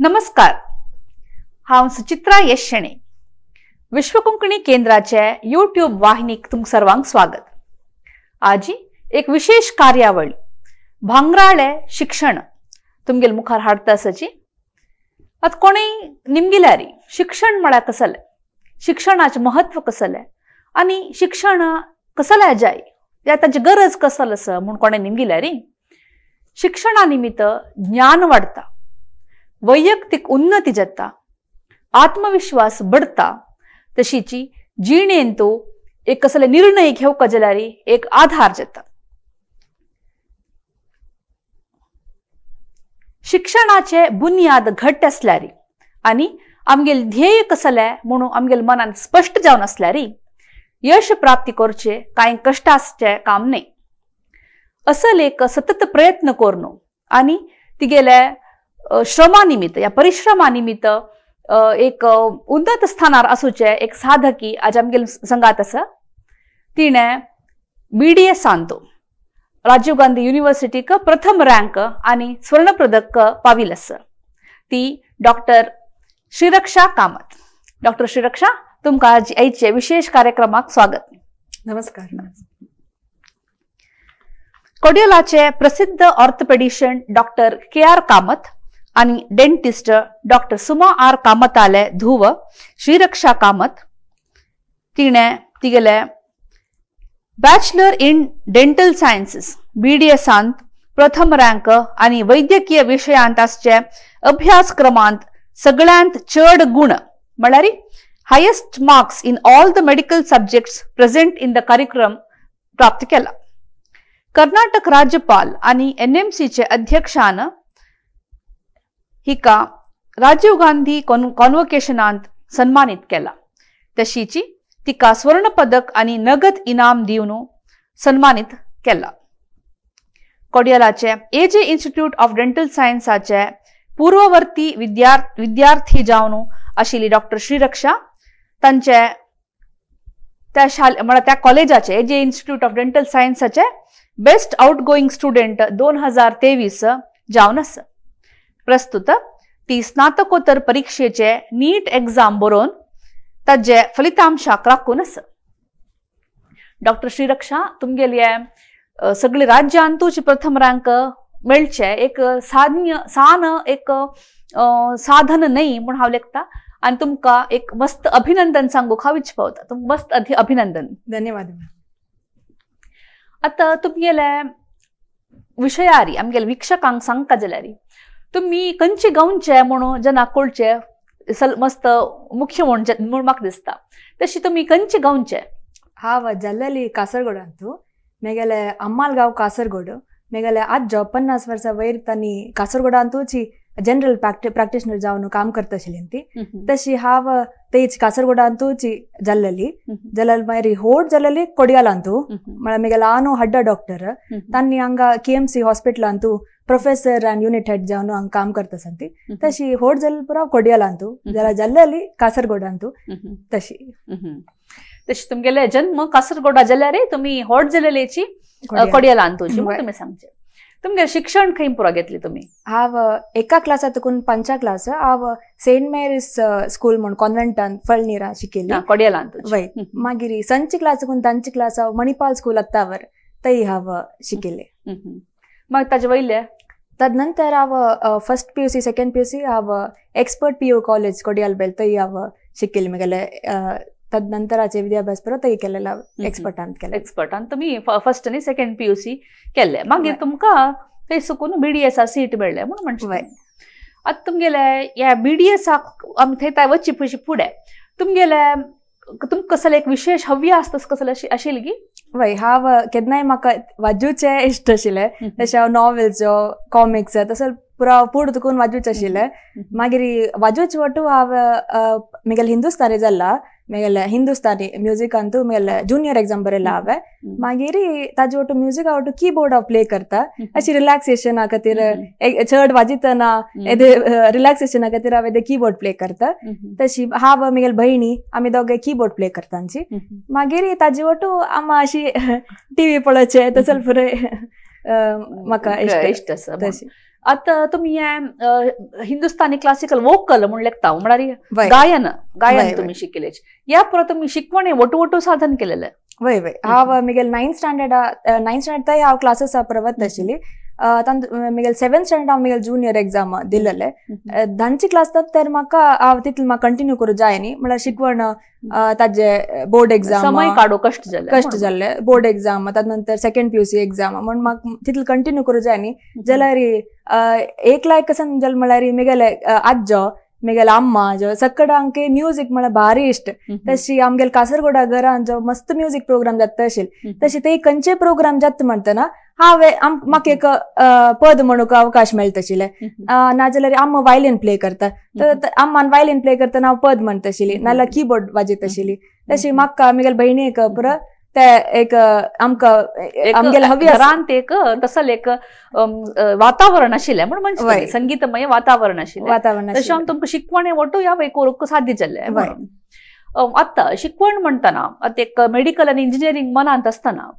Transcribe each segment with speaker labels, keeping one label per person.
Speaker 1: नमस्कार, हांव सुचित्रा येशणे, विश्व कोंकणी केंद्राचे यूट्यूब वाहिनीक तुमकां सर्वांक स्वागत। आजी एक विशेष कार्यावळ भांगराळे शिक्षण तुमगेल मुखार हाडता आसाची। आतां कोणूय निमगिल्यारी शिक्षण म्हळ्यार कसलें, शिक्षणाचें महत्व कसलें आनी शिक्षण कसलें जाय या ताची गरज कसल आसा म्हूण कोणें निमगिल्यारी शिक्षणा निमित्त ज्ञान वाडटा, वैयक्तिक उन्नती जाता, आत्मविश्वास बडता, तशीची जिणेंतु एक कसले निर्णय घेवका जाल्यार एक आधार जाता। शिक्षणाचे बुन्याद घट्ट आसल्यार आनी आमगेल ध्येय कसले म्हणून आमगेल मनान स्पश्ट जावन आसल्यार यश प्राप्ती करचे कांय कश्टाचे काम न्हय। असल एक सतत प्रयत्न करून आनी तिगेले श्रमा निमित्त या परिश्रमा निमित्त एक उन्नत स्थानार आसूचे एक साधकी आज आमगेल संगात आसा। तिणें BDS सांतो राजीव गांधी युनिव्हर्सिटीक प्रथम रँक आनी स्वर्ण पदक पाविल आसा। ती डॉक्टर श्रीरक्षा कामत। डॉक्टर श्रीरक्षा, तुमकां आज आयचे विशेष कार्यक्रमाक स्वागत।
Speaker 2: नमस्कार।
Speaker 1: कोडियलाचे प्रसिद्ध ऑर्थोपेडिशियन डॉक्टर KR Kamat आनी डेंटिस्ट डॉक्टर सुमा R कामताले धुव श्रीरक्षा कामत तिणें तिगेले बॅचलर इन डेंटल सायन्सीस BDSांत प्रथम रँक आनी वैद्यकीय विशयांत आसचे अभ्यासक्रमांत सगळ्यांत चड गुण म्हळ्यार highest marks in all the medical subjects present in the curriculum प्राप्त केला। कर्नाटक राज्यपाल आनी NMCचे अध्यक्षान हिका राजीव गांधी कॉन्वोकेशनांत सन्मानित केला। तशीची तिका स्वर्ण पदक आनी नगद इनाम दिवन सन्मानित केला। कोडियलाचे AJ institute of dental सायन्साचे पूर्ववर्ती विद्यार्थी जावन आशिल्ली डॉक्टर श्रीरक्षा तांचे त्या शाले म्हळ्यार त्या कॉलेजाचे AJ institute of dental सायन्साचे best outgoing student 2023 जावन आसा। प्रस्तुत ती स्नातकोत्तर परीक्षेचे नीट एक्झाम बरोवन ताजे फलितांशाक राखून आसा। डॉक्टर श्रीरक्षा, तुमगेले सगळे राज्यांतूच प्रथम रँक मेळचे एक सान एक साधन न्हय म्हूण हांव लेखता आनी तुमकां एक मस्त अभिनंदन सांगूंक हांव इच्छा पावता। तुमकां मस्त अभिनंदन।
Speaker 2: धन्यवाद।
Speaker 1: आतां तुमगेले विशयारी आमगेले वीक्षकांक सांगता जाल्यार तुमी खंयचे गांवचे म्हणून जेन्ना कळचे मस्त मुख्य म्हूण म्हाका दिसता, तशी तुमी खंयचे गांवचे?
Speaker 2: हांव जाल्लेली कासरगोडांतू। मेगेले अम्माल गांव कासरगोड। मेगेले आजो 50 वर्सां वयर तांणी कासरगोडांतूच जनरल प्रॅक्टिशनर जावन काम करता आशिल्ली ती। तशी हांव तेच कासरगोडांतूच जाल्लेली। जाल्यार मागीर होड जाल्लेली कोडियालांतू। म्हळ्यार मेगेले आनो हड्डा डॉक्टर तांणी हांगा KMC हॉस्पिटलांतू प्रोफेसर आनी युनिट हेड जावन हांगा काम करता आसा ती। तशी होड जाल्ली पुरा कोडियालांतू, जाल्यार जाल्लेली कासरगोडांतू। तशी
Speaker 1: तशी तुमगेले जन्म कासरगोडा जाल्यार तुमी होड जाल्लेची कोडियालांतूची म्हूण तुमी सांगचे। तुमगेलें शिक्षण खंय पुरा घेतली तुमी?
Speaker 2: हांव एका क्लासा तुकून 5 क्लास हांव सेंट मेरीज स्कूल म्हूण कॉन्व्हेंटान फळनीरा शिकिल्ली
Speaker 1: कोडियलांत।
Speaker 2: वय मागीर 7 क्लास तुकून 10 क्लास हांव मणिपाल स्कूल अत्तावर थंय हांव शिकिल्लें।
Speaker 1: मागीर ताजे वयले
Speaker 2: तदनंतर हांव फर्स्ट PUC second PUC हांव expert PU college Kodial bell थंय हांव शिकिल्लें। म्हगेलें तदनंतराचे विद्याभ्यास परत थंय केलेला एक्सपर्टान केले।
Speaker 1: एक्सपर्टान तुमी फर्स्ट आनी सेकंड PUC केल्ले। मागीर तुमकां थंय सुकून BDSाक सीट मेळ्ळें म्हूण म्हणचे। आतां तुमगेले ह्या BDSाक आमी थंय वचचे पयशीं फुडें तुमगेले तुमकां कसले एक विशेश हव्यास तसो कसले आशिल्ली की?
Speaker 2: वय, हांव केन्नाय म्हाका वाजूचें इश्ट आशिल्लें। तशें हांव नॉवेल्स कॉमिक्स तसो पुरा पूड तुकून वाजूच आशिल्लें। मागीर वाजूच वटू हांव म्हगेलें हिंदुस्तानी जाल्ला। मेगेले हिंदुस्तानी म्युजिकांतू मेगेले ज्युनियर एक्झाम बरयला हांवें। मागीर ताजे वटू म्युजीक हांव कीबोर्ड हांव प्ले करता। अशी रिलॅक्सेशना खातीर चड वाजयतना येदे रिलॅक्सेशना खातीर हांव येदे कीबोर्ड प्ले करता। तशी हांव म्हगेले भयणी आमी दोगे कीबोर्ड प्ले करता आमची। मागीर ताजे वटू आमी अशी टीव्ही पळोवचे तसो पुराय म्हाका
Speaker 1: इश्ट आसा। आतां तुमी हे हिंदुस्तानी क्लासिकल वोकल म्हूण लेखता म्हळ्यार गायन गायन तुमी शिकिल्ले ह्या पुरो तुमी शिकवणे वटू वटू साधन केलेले.
Speaker 2: वय वय हांव मिगेल नायन्थ स्टँडर्ड तय हांव क्लासीस प्रवत आशिल्ली. मिगेल सेवेंथ स्टँडर्ड हांव मिगेल जुनियर एग्जाम दिलेले धांची क्लास तर म्हाका हांव तितले म्हाका कंटिन्यू करूं जाय न्ही म्हळ्यार शिकवण ताजे बोर्ड एग्जाम
Speaker 1: समय काडू कश्ट जाले
Speaker 2: कश्ट जाल्ले बोर्ड एग्जाम ताजे नंतर सेकंड पीयूसी एग्जाम म्हण म्हाका तितले कंटिन्यू करूं जाय न्ही. जाल्यार एक लायक कशें जालें म्हळ्यार मिगेले आज्जो मिगेल अम्मा जो सगळ्यांक म्युजीक म्हळ्यार भारी इश्ट. तशी आमगेले कासरगोडा घरान जो मस्त म्युजीक प्रोग्राम जाता आशिल्ले तशी ते खंयचे प्रोग्राम जाता म्हणटना हांवें म्हाका एक पद म्हणूंक अवकाश मेळटा आशिल्ले. नाजाल्यार अम्मा वायलीन प्ले करता तर अम्मान वायलीन प्ले करतना हांव पद म्हणटा आशिल्ली नाजाल्यार किबोर्ड वाजयता आशिल्ली. तशी म्हाका मिगेल भयणीक पुरो ते एक आमकां आमगेले हवी
Speaker 1: घरांत एक तसलें एक वातावरण आशिल्लें म्हूण म्हणजे संगीतमय वातावरण आशिल्लें
Speaker 2: वातावरण
Speaker 1: तशें हांव तुमकां शिकवणे वटू ह्या करूंक साध्य जालें. आतां शिकवण म्हणटना आतां एक मेडिकल आनी इंजिनियरींग मनांत आसतना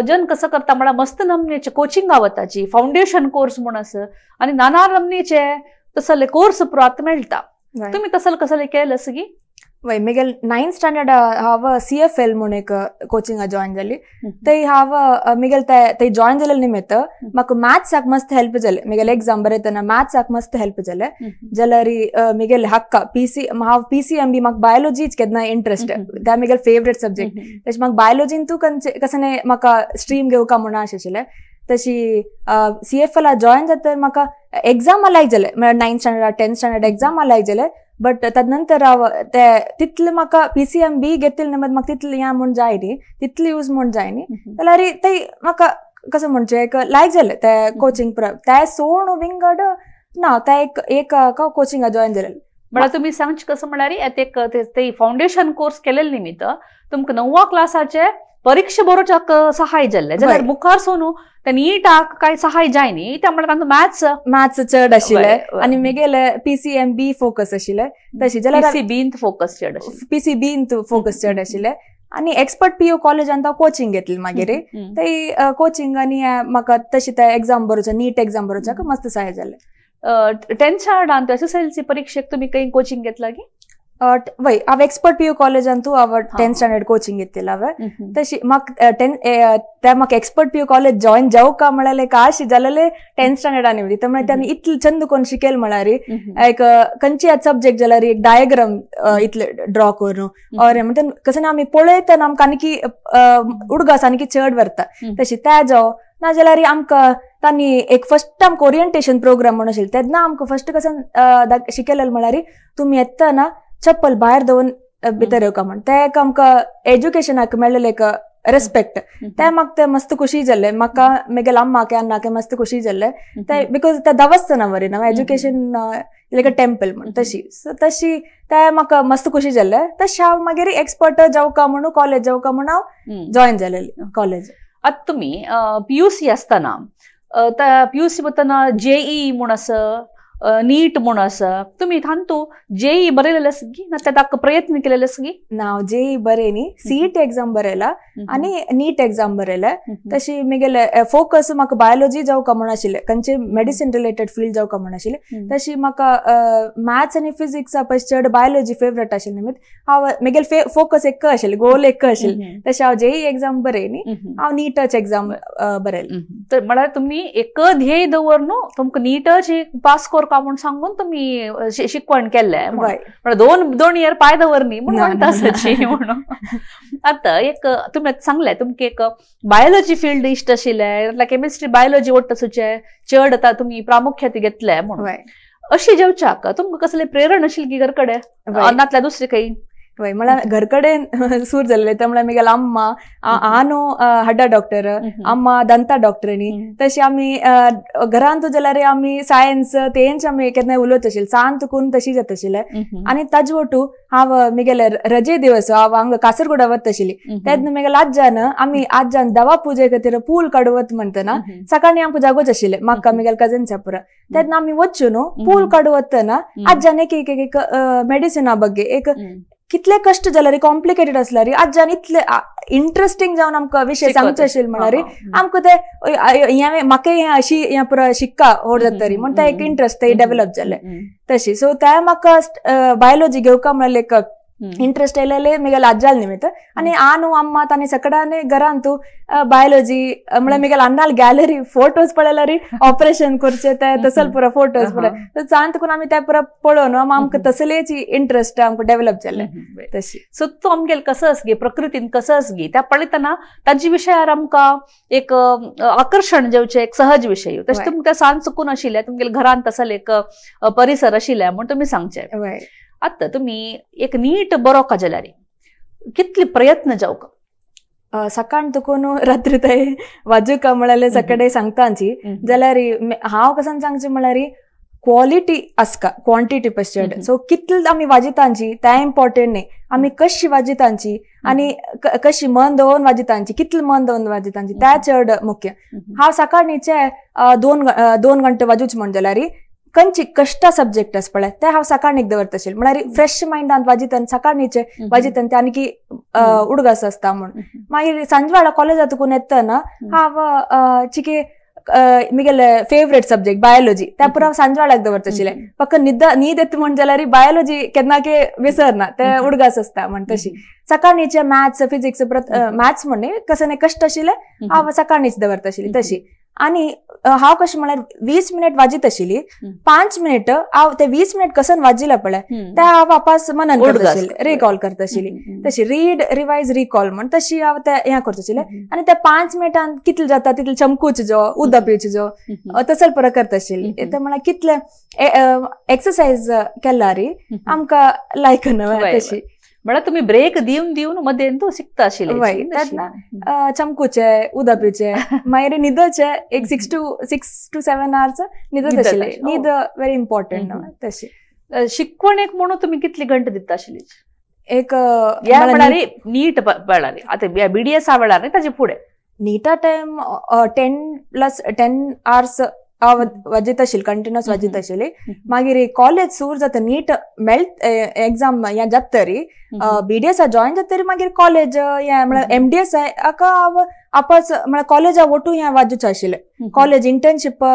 Speaker 1: जन कसो करता म्हळ्यार मस्त नमनेचे कोचिंगा वताची फावंडेशन कोर्स म्हूण आसा आनी नाना नमनेचे तसले कोर्स पुरो आतां मेळटा. तुमी तसले कसले केले सगी?
Speaker 2: वय मिगेल नायन्थ स्टँडर्ड हांव सीएफएल म्हूण एक कोचिंगा जॉयन जाली. थंय हांव मिगेल थंय जॉयन जालें निमित्त म्हाका मॅथ्साक मस्त हेल्प जालें. मिगेल एग्जाम बरयतना मॅथ्साक मस्त हेल्प जालें. जाल्यार मिगेल हक्का पीसी हांव पीसीएम बी म्हाका बायोलॉजीच केन्ना इंट्रस्ट त्या मिगेल फेवरेट सब्जेक्ट. तशें म्हाका बायोलॉजीन तूं कशें म्हाका स्ट्रीम घेवका म्हूण आशिल्लें. तशी सीएफएल जॉयन जाता म्हाका एग्जाम लायक जालें म्हळ्यार ninth standard tenth standard exam लायक जालें. बट तदनंतर हांव ते तितले म्हाका पीसीएम बी घेतिल्ले निमत म्हाका तितले हें म्हूण जाय न्ही तितले यूज म्हूण जाय न्ही जाल्यार थंय म्हाका कसो म्हणचें एक लायक जालें ते कोचिंग ते सोण विंगड ना ते एक एक कोचिंगा जॉयन जालें.
Speaker 1: म्हळ्यार तुमी सांगचे कसो म्हळ्यार एक ते फावंडेशन कोर्स केलेले निमित्त तुमकां णव्वा क्लासाचे परीक्षा बरोवच्याक सहाय जाल्लें जाल्यार मुखार सोनू ते नीटाक काय सहाय जाय न्ही त्या म्हळ्यार तांकां मॅथ्स
Speaker 2: मॅथ्स चड आशिल्लें आनी मिगेले पीसीएम बी फोकस आशिल्लें. तशी जाल्यार
Speaker 1: पीसीबींत फोकस चड आशिल्लें
Speaker 2: पीसीबींत फोकस चड आशिल्लें आनी एक्सपर्ट पीयू कॉलेजांत हांव कोचिंग घेतली मागीर थंय कोचिंग आनी म्हाका तशी ते एग्जाम बरोवच्या नीट एग्जाम बरोवच्याक मस्त सहाय जालें.
Speaker 1: टेन्थ स्टँडर्डांत एसएसएलसी परिक्षेक तुमी खंय कोचिंग घेतला की?
Speaker 2: वय हांव एक्सपर्ट पीयू कॉलेजांतू हांव टेन्थ स्टँडर्ड कोचिंग घेतिल्लें हांवें. तशी म्हाका ते म्हाका एक्सपर्ट पीयू कॉलेज जॉयन जावका म्हळ्यार एक आशी जालेले टेन्थ स्टँडर्डान येवली. म्हळ्यार तांणी इतले चंद कोण शिकेल म्हळ्यार एक खंयची आतां सब्जेक्ट जाल्यार एक डायग्राम इतले ड्रॉ करून ऑर म्हणटा कशें ना आमी पळयतना आमकां आनीकी उडगास आनीकी चड व्हरता. तशी त्या जावं नाजाल्यार आमकां तांणी एक फर्स्ट आमकां ओरिएंटेशन प्रोग्राम म्हणून आशिल्लें तेन्ना आमकां फर्स्ट कशें शिकयलें म्हळ्यार तुमी येतना चप्पल भायर दवरून भितर येवका म्हण ते एक आमकां एज्युकेशनाक मेळ्ळेलें एक रेस्पेक्ट ते म्हाका ते मस्त खुशी जाल्लें. म्हाका म्हगेल्या अम्माक अन्नाक मस्त खुशी जाल्लें ते because ते देवस्थाना वरी न्हू एज्युकेशन लायक अ टेम्पल म्हण तशी सो तशी ते म्हाका मस्त खुशी जाल्लें. तशें हांव मागीर एक्सपर्ट जावका म्हणून कॉलेज जावका म्हणून हांव जॉयन जालेली कॉलेज.
Speaker 1: आतां तुमी पीयूसी आसतना पीयूसी वतना जेई म्हूण आसा नीट म्हूण आसा तुमी तांतू जेई बरयलेले आसा की ना ताका प्रयत्न केलेले आसा की?
Speaker 2: ना हांव जेई बरय न्ही सीईटी एग्जाम बरयला आनी नीट एग्जाम बरयले. तशी म्हगेले फोकस म्हाका बायोलॉजी जावका म्हूण आशिल्लें खंयचे मेडिसीन रिलेटेड फिल्ड जावका म्हूण आशिल्लें. तशी म्हाका मॅथ्स आनी फिजिक्सा पयस चड बायोलॉजी फेवरेट आशिल्लें निमित्त हांव म्हगेले फोकस एक आशिल्लें गोल एक आशिल्लें. तशें हांव जेई एग्जाम बरय न्ही हांव नीटाच एग्जाम बरयलें.
Speaker 1: तर म्हळ्यार तुमी एक ध्येय दवर न्हू तुमकां नीटाच पास करपा म्हूण सांगून तुमी शिकवण केल्लें म्हळ्यार दोन दोन इयर पांय दवर न्ही म्हूण म्हणटा सची म्हणून. आतां एक तुमी सांगलें तुमकां एक बायोलॉजी फिल्ड इश्ट आशिल्लें केमिस्ट्री बायोलॉजी वट्ट आसूचें चड आतां तुमी प्रामुख्यान घेतलें म्हणून अशें जेवच्याक तुमकां कसलें प्रेरण आशिल्लें की घर कडेन नातल्यार दुसरें खंय?
Speaker 2: वय म्हळ्यार घर कडेन सूर जाल्ले ते म्हळ्यार म्हगेले अम्मा आनो हड्डा डॉक्टर अम्मा दंता डॉक्टरनी तशी आमी घरांत जाल्यार आमी सायन्स तेंच आमी केन्नाय उलयत आशिल्ले सांत करून तशी जाता आशिल्ले. आनी ताजे वटू हांव म्हगेले रजे दिवस हांव हांगा कासरगोडा वता आशिल्ली तेन्ना म्हगेले आज्जान आमी आज्जान दवा पुजे खातीर पूल काडू वता म्हणटना सकाळीं आमकां जागोच आशिल्ले म्हाका म्हगेले कजन्सा पुरा. तेन्ना आमी वच्चो न्हू पूल काडू वतना आज्जान एक एक एक मेडिसिना ಬಗ್ಗೆ एक कितले कश्ट जाल्यार कॉम्प्लिकेटेड आसल्यार आज्यान इतले इंट्रस्टिंग जावन आमकां विशय सांगचे आशिल्ले म्हळ्यार आमकां ते हें म्हाका हें अशी हें पुरो शिक्का होड जातरी म्हण ते एक इंट्रस्ट ते डेव्हलप जाले तशी. सो ते म्हाका बायोलॉजी घेवका म्हळ्यार एक इंट्रस्ट आयलेले मिगेल आज्जाल निमित्त. आनी आनु अम्मा तांणी सकडाने घरान तूं बायोलॉजी म्हळ्यार मिगेल अन्नाल गॅलरी फोटोज पळयल्यार ऑपरेशन करचे ते तसल पुरो फोटोज पुरो सांत करून आमी ते पुरो पळोवन आमकां तसलेच इंट्रस्ट आमकां डेव्हलप जाले तशी.
Speaker 1: सो तूं आमगेल कसं गे प्रकृतीन कसं गे त्या पळयतना ताजे विशयार आमकां एक आकर्शण जेवचें एक सहज विशय तशें तुमकां सांत चुकून आशिल्लें तुमगेल घरान तसल एक परिसर आशिल्लें म्हूण तुमी सांगचें. आतां तुमी एक नीट बरो का जाल्यार कितले प्रयत्न जावका?
Speaker 2: सकाळ तुकून रात्री तय वाजुका म्हळ्यार सकाळी सांगतांची जाल्यार हांव कसन सांगचें म्हळ्यार क्वॉलिटी आसका क्वॉन्टिटी पश्चड. सो कितले आमी वाजितांची तें इम्पॉर्टंट न्ही, आमी कशी वाजितांची आनी कशी मन दवरून वाजितांची कितले मन दवरून वाजितांची तें चड मुख्य. हांव सकाळीचे दोन घंटे वाजूच म्हण जाल्यार कंची कश्टा सब्जेक्ट आस पळय ते हांव सकाळीक दवरता आशिल्लें म्हळ्यार फ्रेश मायंडान वाजितन सकाळीचे वाजितन ते आनीकी उडगास आसता म्हूण. मागीर सांजवेळा कॉलेजांत तुकून येतना हांव चिके मिगेले फेवरेट सब्जेक्ट बायोलॉजी त्या पुरो हांव सांजवेळाक दवरता आशिल्लें. फक्त न्हीद येता म्हण जाल्यार बायोलॉजी केन्ना के विसरना ते उडगास आसता म्हण तशी. सकाळीचे मॅथ्स फिजिक्स परत मॅथ्स म्हण न्ही कसं कश्ट आशिल्लें हांव सकाळीच दवरता आशिल्लें तशी. आनी हांव कशें म्हळ्यार 20 मिनट वाजीत आशिल्ली 5 मिनट हांव ते 20 मिनट कसन वाजिला पळय ते हांव वापस मनन करता आशिल्लें रिकॉल करता आशिल्ली तशी. रीड रिवायज रिकॉल म्हण तशी हांव ते हें करता आशिल्लें. आनी ते 5 मिनटान कितले जाता तितले चमकूच जो उदक पिवचो जो तसल परत करता आशिल्ली. ते म्हळ्यार कितले एक्सरसायज केल्यार आमकां लायकना तशी.
Speaker 1: म्हळ्यार तुमी ब्रेक दिवन दिवन मदेन तूं शिकता आशिल्लें.
Speaker 2: तेन्ना चमकूचे उदक पिवचें मागीर न्हिदचें एक 6 to 7 आवर्स न्हिदत आशिल्लें. न्हीद व्हेरी इम्पॉर्टंट तशी.
Speaker 1: शिकवणेक म्हणून तुमी कितली घंटे दिता आशिल्ली?
Speaker 2: एक
Speaker 1: म्हळ्यार नीट वेळार आतां BDS वेळार न्ही ताजे फुडें
Speaker 2: नीटा टायम 10 आवर्स हांव वाजयत आशिल्लें कंटिन्युअस वाजयत आशिल्ली. मागीर कॉलेज सुरू जाता नीट मेळट एग्जाम हें जातरी BDS join जातरी मागीर कॉलेज हें म्हळ्यार MDS हाका हांव आपाच म्हळ्यार कॉलेजा वटू हें वाजूचें आशिल्लें. कॉलेज इंटर्नशीप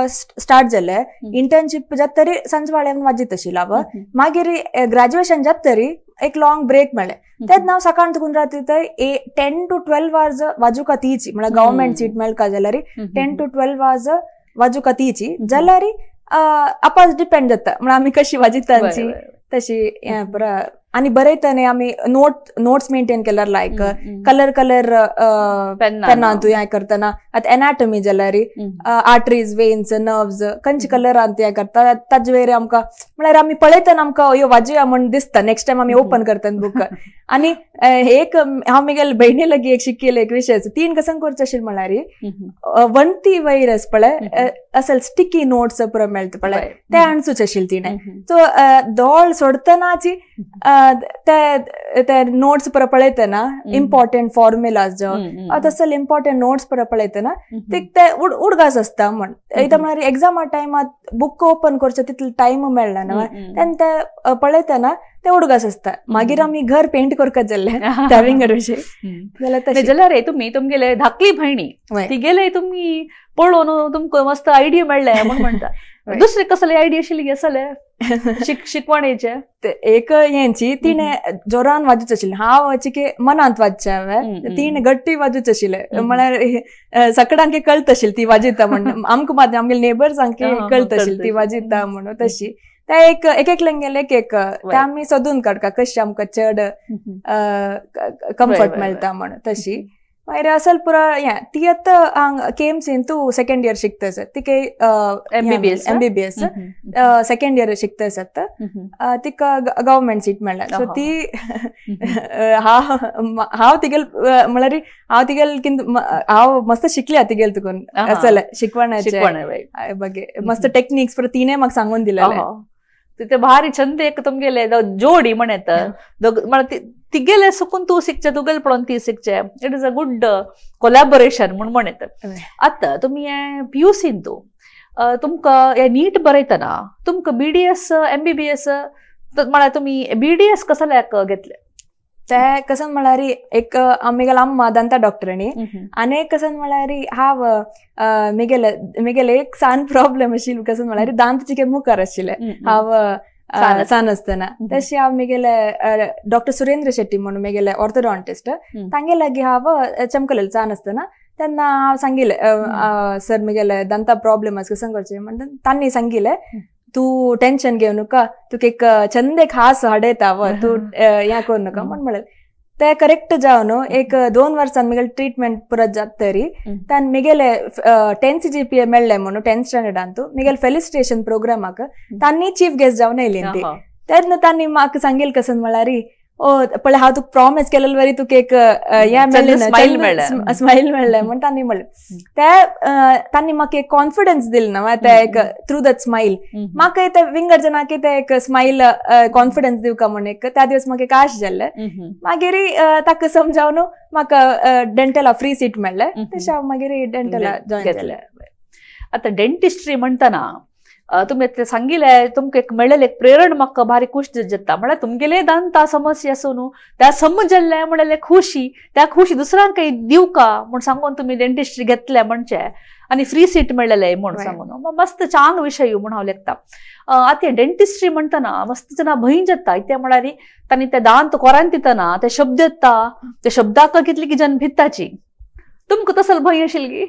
Speaker 2: स्टार्ट जालें इंटर्नशीप जातरी सांजवाळे वाजयत आशिल्लें हांव. मागीर ग्रॅज्युएशन जातरी एक लॉंग ब्रेक मेळ्ळें तेन्ना हांव सकाळ तुकून राती 10 to 12 आवर्स वाजुका तीची म्हळ्यार गव्हर्मेंट सीट मेळका जाल्यार 10 to 12 hours वाजुका तीची जाल्यार आपाच डिपेंड जाता म्हळ्यार आमी कशी वाजितांची तशी हें बरं. आनी बरयतना आमी नोट्स मेंटेन केल्यार लायक कलर कलर पेनान तूं हें करतना आतां एनाटॉमी जाल्यार आर्टरीज वेन्स नर्व्स खंयचे कलरान हें करता ताजे वयर आमकां म्हळ्यार आमी पळयतना आमकां ह्यो वाजया म्हण दिसता नेक्स्ट टायम आमी ओपन करतना बूक. आनी एक हांव म्हगेले भयणी लागीं एक शिकिल्लें एक विशय तीन कसं करचें आशिल्लें म्हळ्यार वण्टी वयर आसा पळय असल स्टिकी नोट्स पुरो मेळटा पळय ते आणसूच आशिल्लें तिणें. सो दोळ सोडटनाची ते नोट्स पुरो पळयतना इम्पॉर्टंट फॉर्म्युलाज जो तसले इम्पॉर्टंट नोट्स पुरो पळयतना ते उडगास आसता म्हण. एकदां म्हळ्यार एग्जामा टायमार बूक ओपन करचें तितलो टायम मेळना न्हय तेन्ना ते पळयतना ते उडगास आसता. मागीर आमी घर पेंट करपाक जाल्लें त्या विंगड विशय जाल्यार
Speaker 1: जाल्यार रे तुमी तुमगेले धाकली भयणी तिगेले तुमी पळोवन तुमकां मस्त आयडिया मेळ्ळे म्हूण म्हणटा. दुसरे कसले आयडिया आशिल्ली आसले शिकवणेचे?
Speaker 2: एक हेंची तिणें जोरान वाजूच आशिल्लें हांव चिके मनांत वाजचें हांवें तिणें गट्टी वाजूच आशिल्लें म्हळ्यार सकडांक कळत आशिल्लें ती वाजयता म्हण आमकां मात आमगेले नेबर्सांक कळत आशिल्लें ती वाजयता म्हणून तशी. ते एक एकलेंगेले एक एक ते आमी सोदून काडटा कशें आमकां चड कम्फर्ट मेळटा म्हण तशी. मागीर असल पुरो हें ती आतां हांगा KMCन तूं सेकेंड इयर शिकता आसा तिका MBBS second year शिकता आसा आतां तिका गव्हर्मेंट सीट मेळ्ळा. सो ती हांव तिगेल म्हळ्यार हांव तिगेल कितें हांव मस्त शिकल्या तिगेल तुकून असल शिकवणाचे बगे मस्त टेक्निक्स पुरो तिणें म्हाका सांगून दिलेलें.
Speaker 1: ते भारी छंद एक तुमगेले जोडी म्हण येता तिगेले सुकून तूं शिकचें तुगेले पळोवन ती शिकचें. It is a good collaboration म्हूण म्हण येता. आतां तुमी हें PUCन तूं तुमकां हें नीट बरयतना तुमकां BDS MBBS म्हळ्यार तुमी BDS कसल्याक घेतलें?
Speaker 2: ते कसं म्हळ्यार एक मिगेल अम्मा ದಂತ डॉक्टरांनी आनी एक कसं म्हळ्यार हांव मिगेले मिगेले एक सान प्रॉब्लेम आशिल्लो कसं म्हळ्यार दांत चिके मुखार आशिल्ले हांव सान आसतना. तशें हांव मिगेले डॉक्टर सुरेंद्र शेट्टी म्हणून मिगेले ऑर्थोडॉन्टिस्ट तांगे लागीं हांव चमकलें सान आसतना. तेन्ना हांव सांगिलें सर मिगेले दांता प्रॉब्लेम आसा कसं करचें म्हणटा तांणी सांगिलें तूं टेन्शन घेवं नका, तुका एक चंद एक हास हाडयता व तूं हें करूं नाका म्हण म्हणलें. ते करेक्ट जावन एक 2 वर्सां मिगेले ट्रिटमेंट पुरो जाता तरी तान मिगेले 10 CGPA मेळ्ळें म्हणून 10th स्टँडर्डांतू मिगेले फेलिसिटेशन प्रोग्रामाक तांणी चीफ गेस्ट जावन येयली ती. तेन्ना तांणी म्हाका सांगिल्लें कसं म्हळ्यार ओ पळय हांव तुका प्रॉमीस केलेले वरी तुका एक हें मेळ्ळें ना, स्मायल मेळ्ळें म्हण तांणी म्हणलें. ते तांणी म्हाका एक कॉन्फिडन्स दिल ना ते एक थ्रू that smile म्हाका ते विंगड जणांक ते एक स्मायल कॉन्फिडन्स दिवका म्हण एक त्या दिवस म्हाका एक आश जाल्लें. मागीर ताका समजावन म्हाका डेंटला फ्री सीट मेळ्ळें, तशें हांव मागीर डेंटला जॉयन जालें.
Speaker 1: आतां डेंटिस्ट्री म्हणटना तुमी ते सांगिलें तुमकां एक मेळ्ळेलें एक प्रेरण म्हाका भारी खूश जाता म्हळ्यार तुमगेले दांता समस्या आसूं न्हू त्या समजल्ले म्हणलें खुशी त्या खुशी दुसऱ्यांकय दिवका म्हूण सांगून तुमी डेंटिस्ट्री घेतले म्हणचे आनी फ्री सीट मेळ्ळेलें म्हूण सांगून मस्त चांग विशय म्हूण हांव लेखता. आतां डेंटिस्ट्री म्हणटना मस्त जाणां भंय जाता कित्याक म्हळ्यार तांणी ते दांत कोरान दितना ते शब्द येता त्या शब्दाक कितली की जन भित्ताची. तुमकां तसलो भंय आशिल्ली?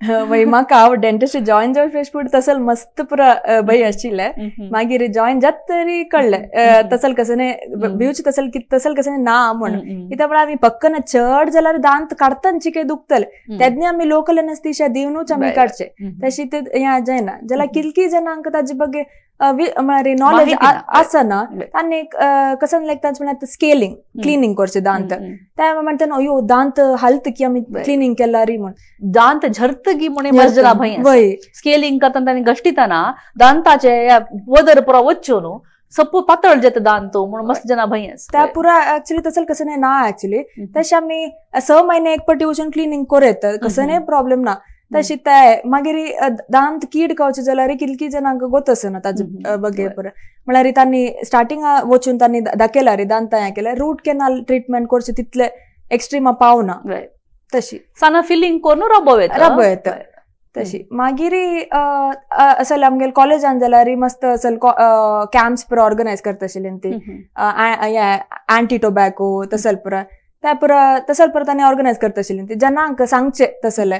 Speaker 2: वय म्हाका हांव डेंटिस्ट्री जॉयन जावन फेस फूड तसल मस्त पुरा भंय आशिल्लें. मागीर जॉयन जात तरी कळ्ळें तसल कसने भिवचे तसल तसल कसने ना म्हण कित्याक म्हळ्यार आमी पक्कन चड जाल्यार दांत काडटना काय दुखतले तेन्ना आमी लोकल एनेस्थीशिया दिवनूच आमी काडचे तशी ते हें जायना. जाल्यार कितकी जाणांक ताजे बगे म्हळ्यार नॉलेज आसना आनी कसं लायक तांचे म्हळ्यार स्केलिंग क्लिनींग करचे दांत ते म्हणटा अयो दांत हालत की आमी क्लिनींग केला री म्हण
Speaker 1: दांत झरतगी म्हण मस्त भंय स्केलिंग करतना तांणी घश्टितना दांताचे वदर पुरा वच्चो न्हू सप्पू पातळ जाता दांत म्हणून मस्त जाणां भंय आसा.
Speaker 2: त्या पुरा एक्चुअली तसल कसं नाही ना एक्चुअली तशें आमी 6 महिने एक पटी वचून क्लिनींग करत कसं नाही प्रॉब्लेम ना. तशी ते मागीर दांत कीड खावचे जाल्यार कितकी जाणांक गोत आसना ताजे बगे पुरा म्हळ्यार तांणी स्टार्टिंग वचून तांणी दाखयला रे दांत हें केलें रूट कॅनाल ट्रिटमेंट करचे तितले एक्स्ट्रीमा पावना तशी
Speaker 1: साना फिलिंग करून राबो येता
Speaker 2: राबो येता तशी. मागीर असल आमगेले कॉलेजान जाल्यार मस्त असल कॅम्प्स पुरा ऑर्गनायज करता आशिल्ली ती अँटी टोबॅको तसल पुरा त्या पुरा तसल पुरा तांणी ऑर्गनायज करता आशिल्ली ती जनांक सांगचे तसले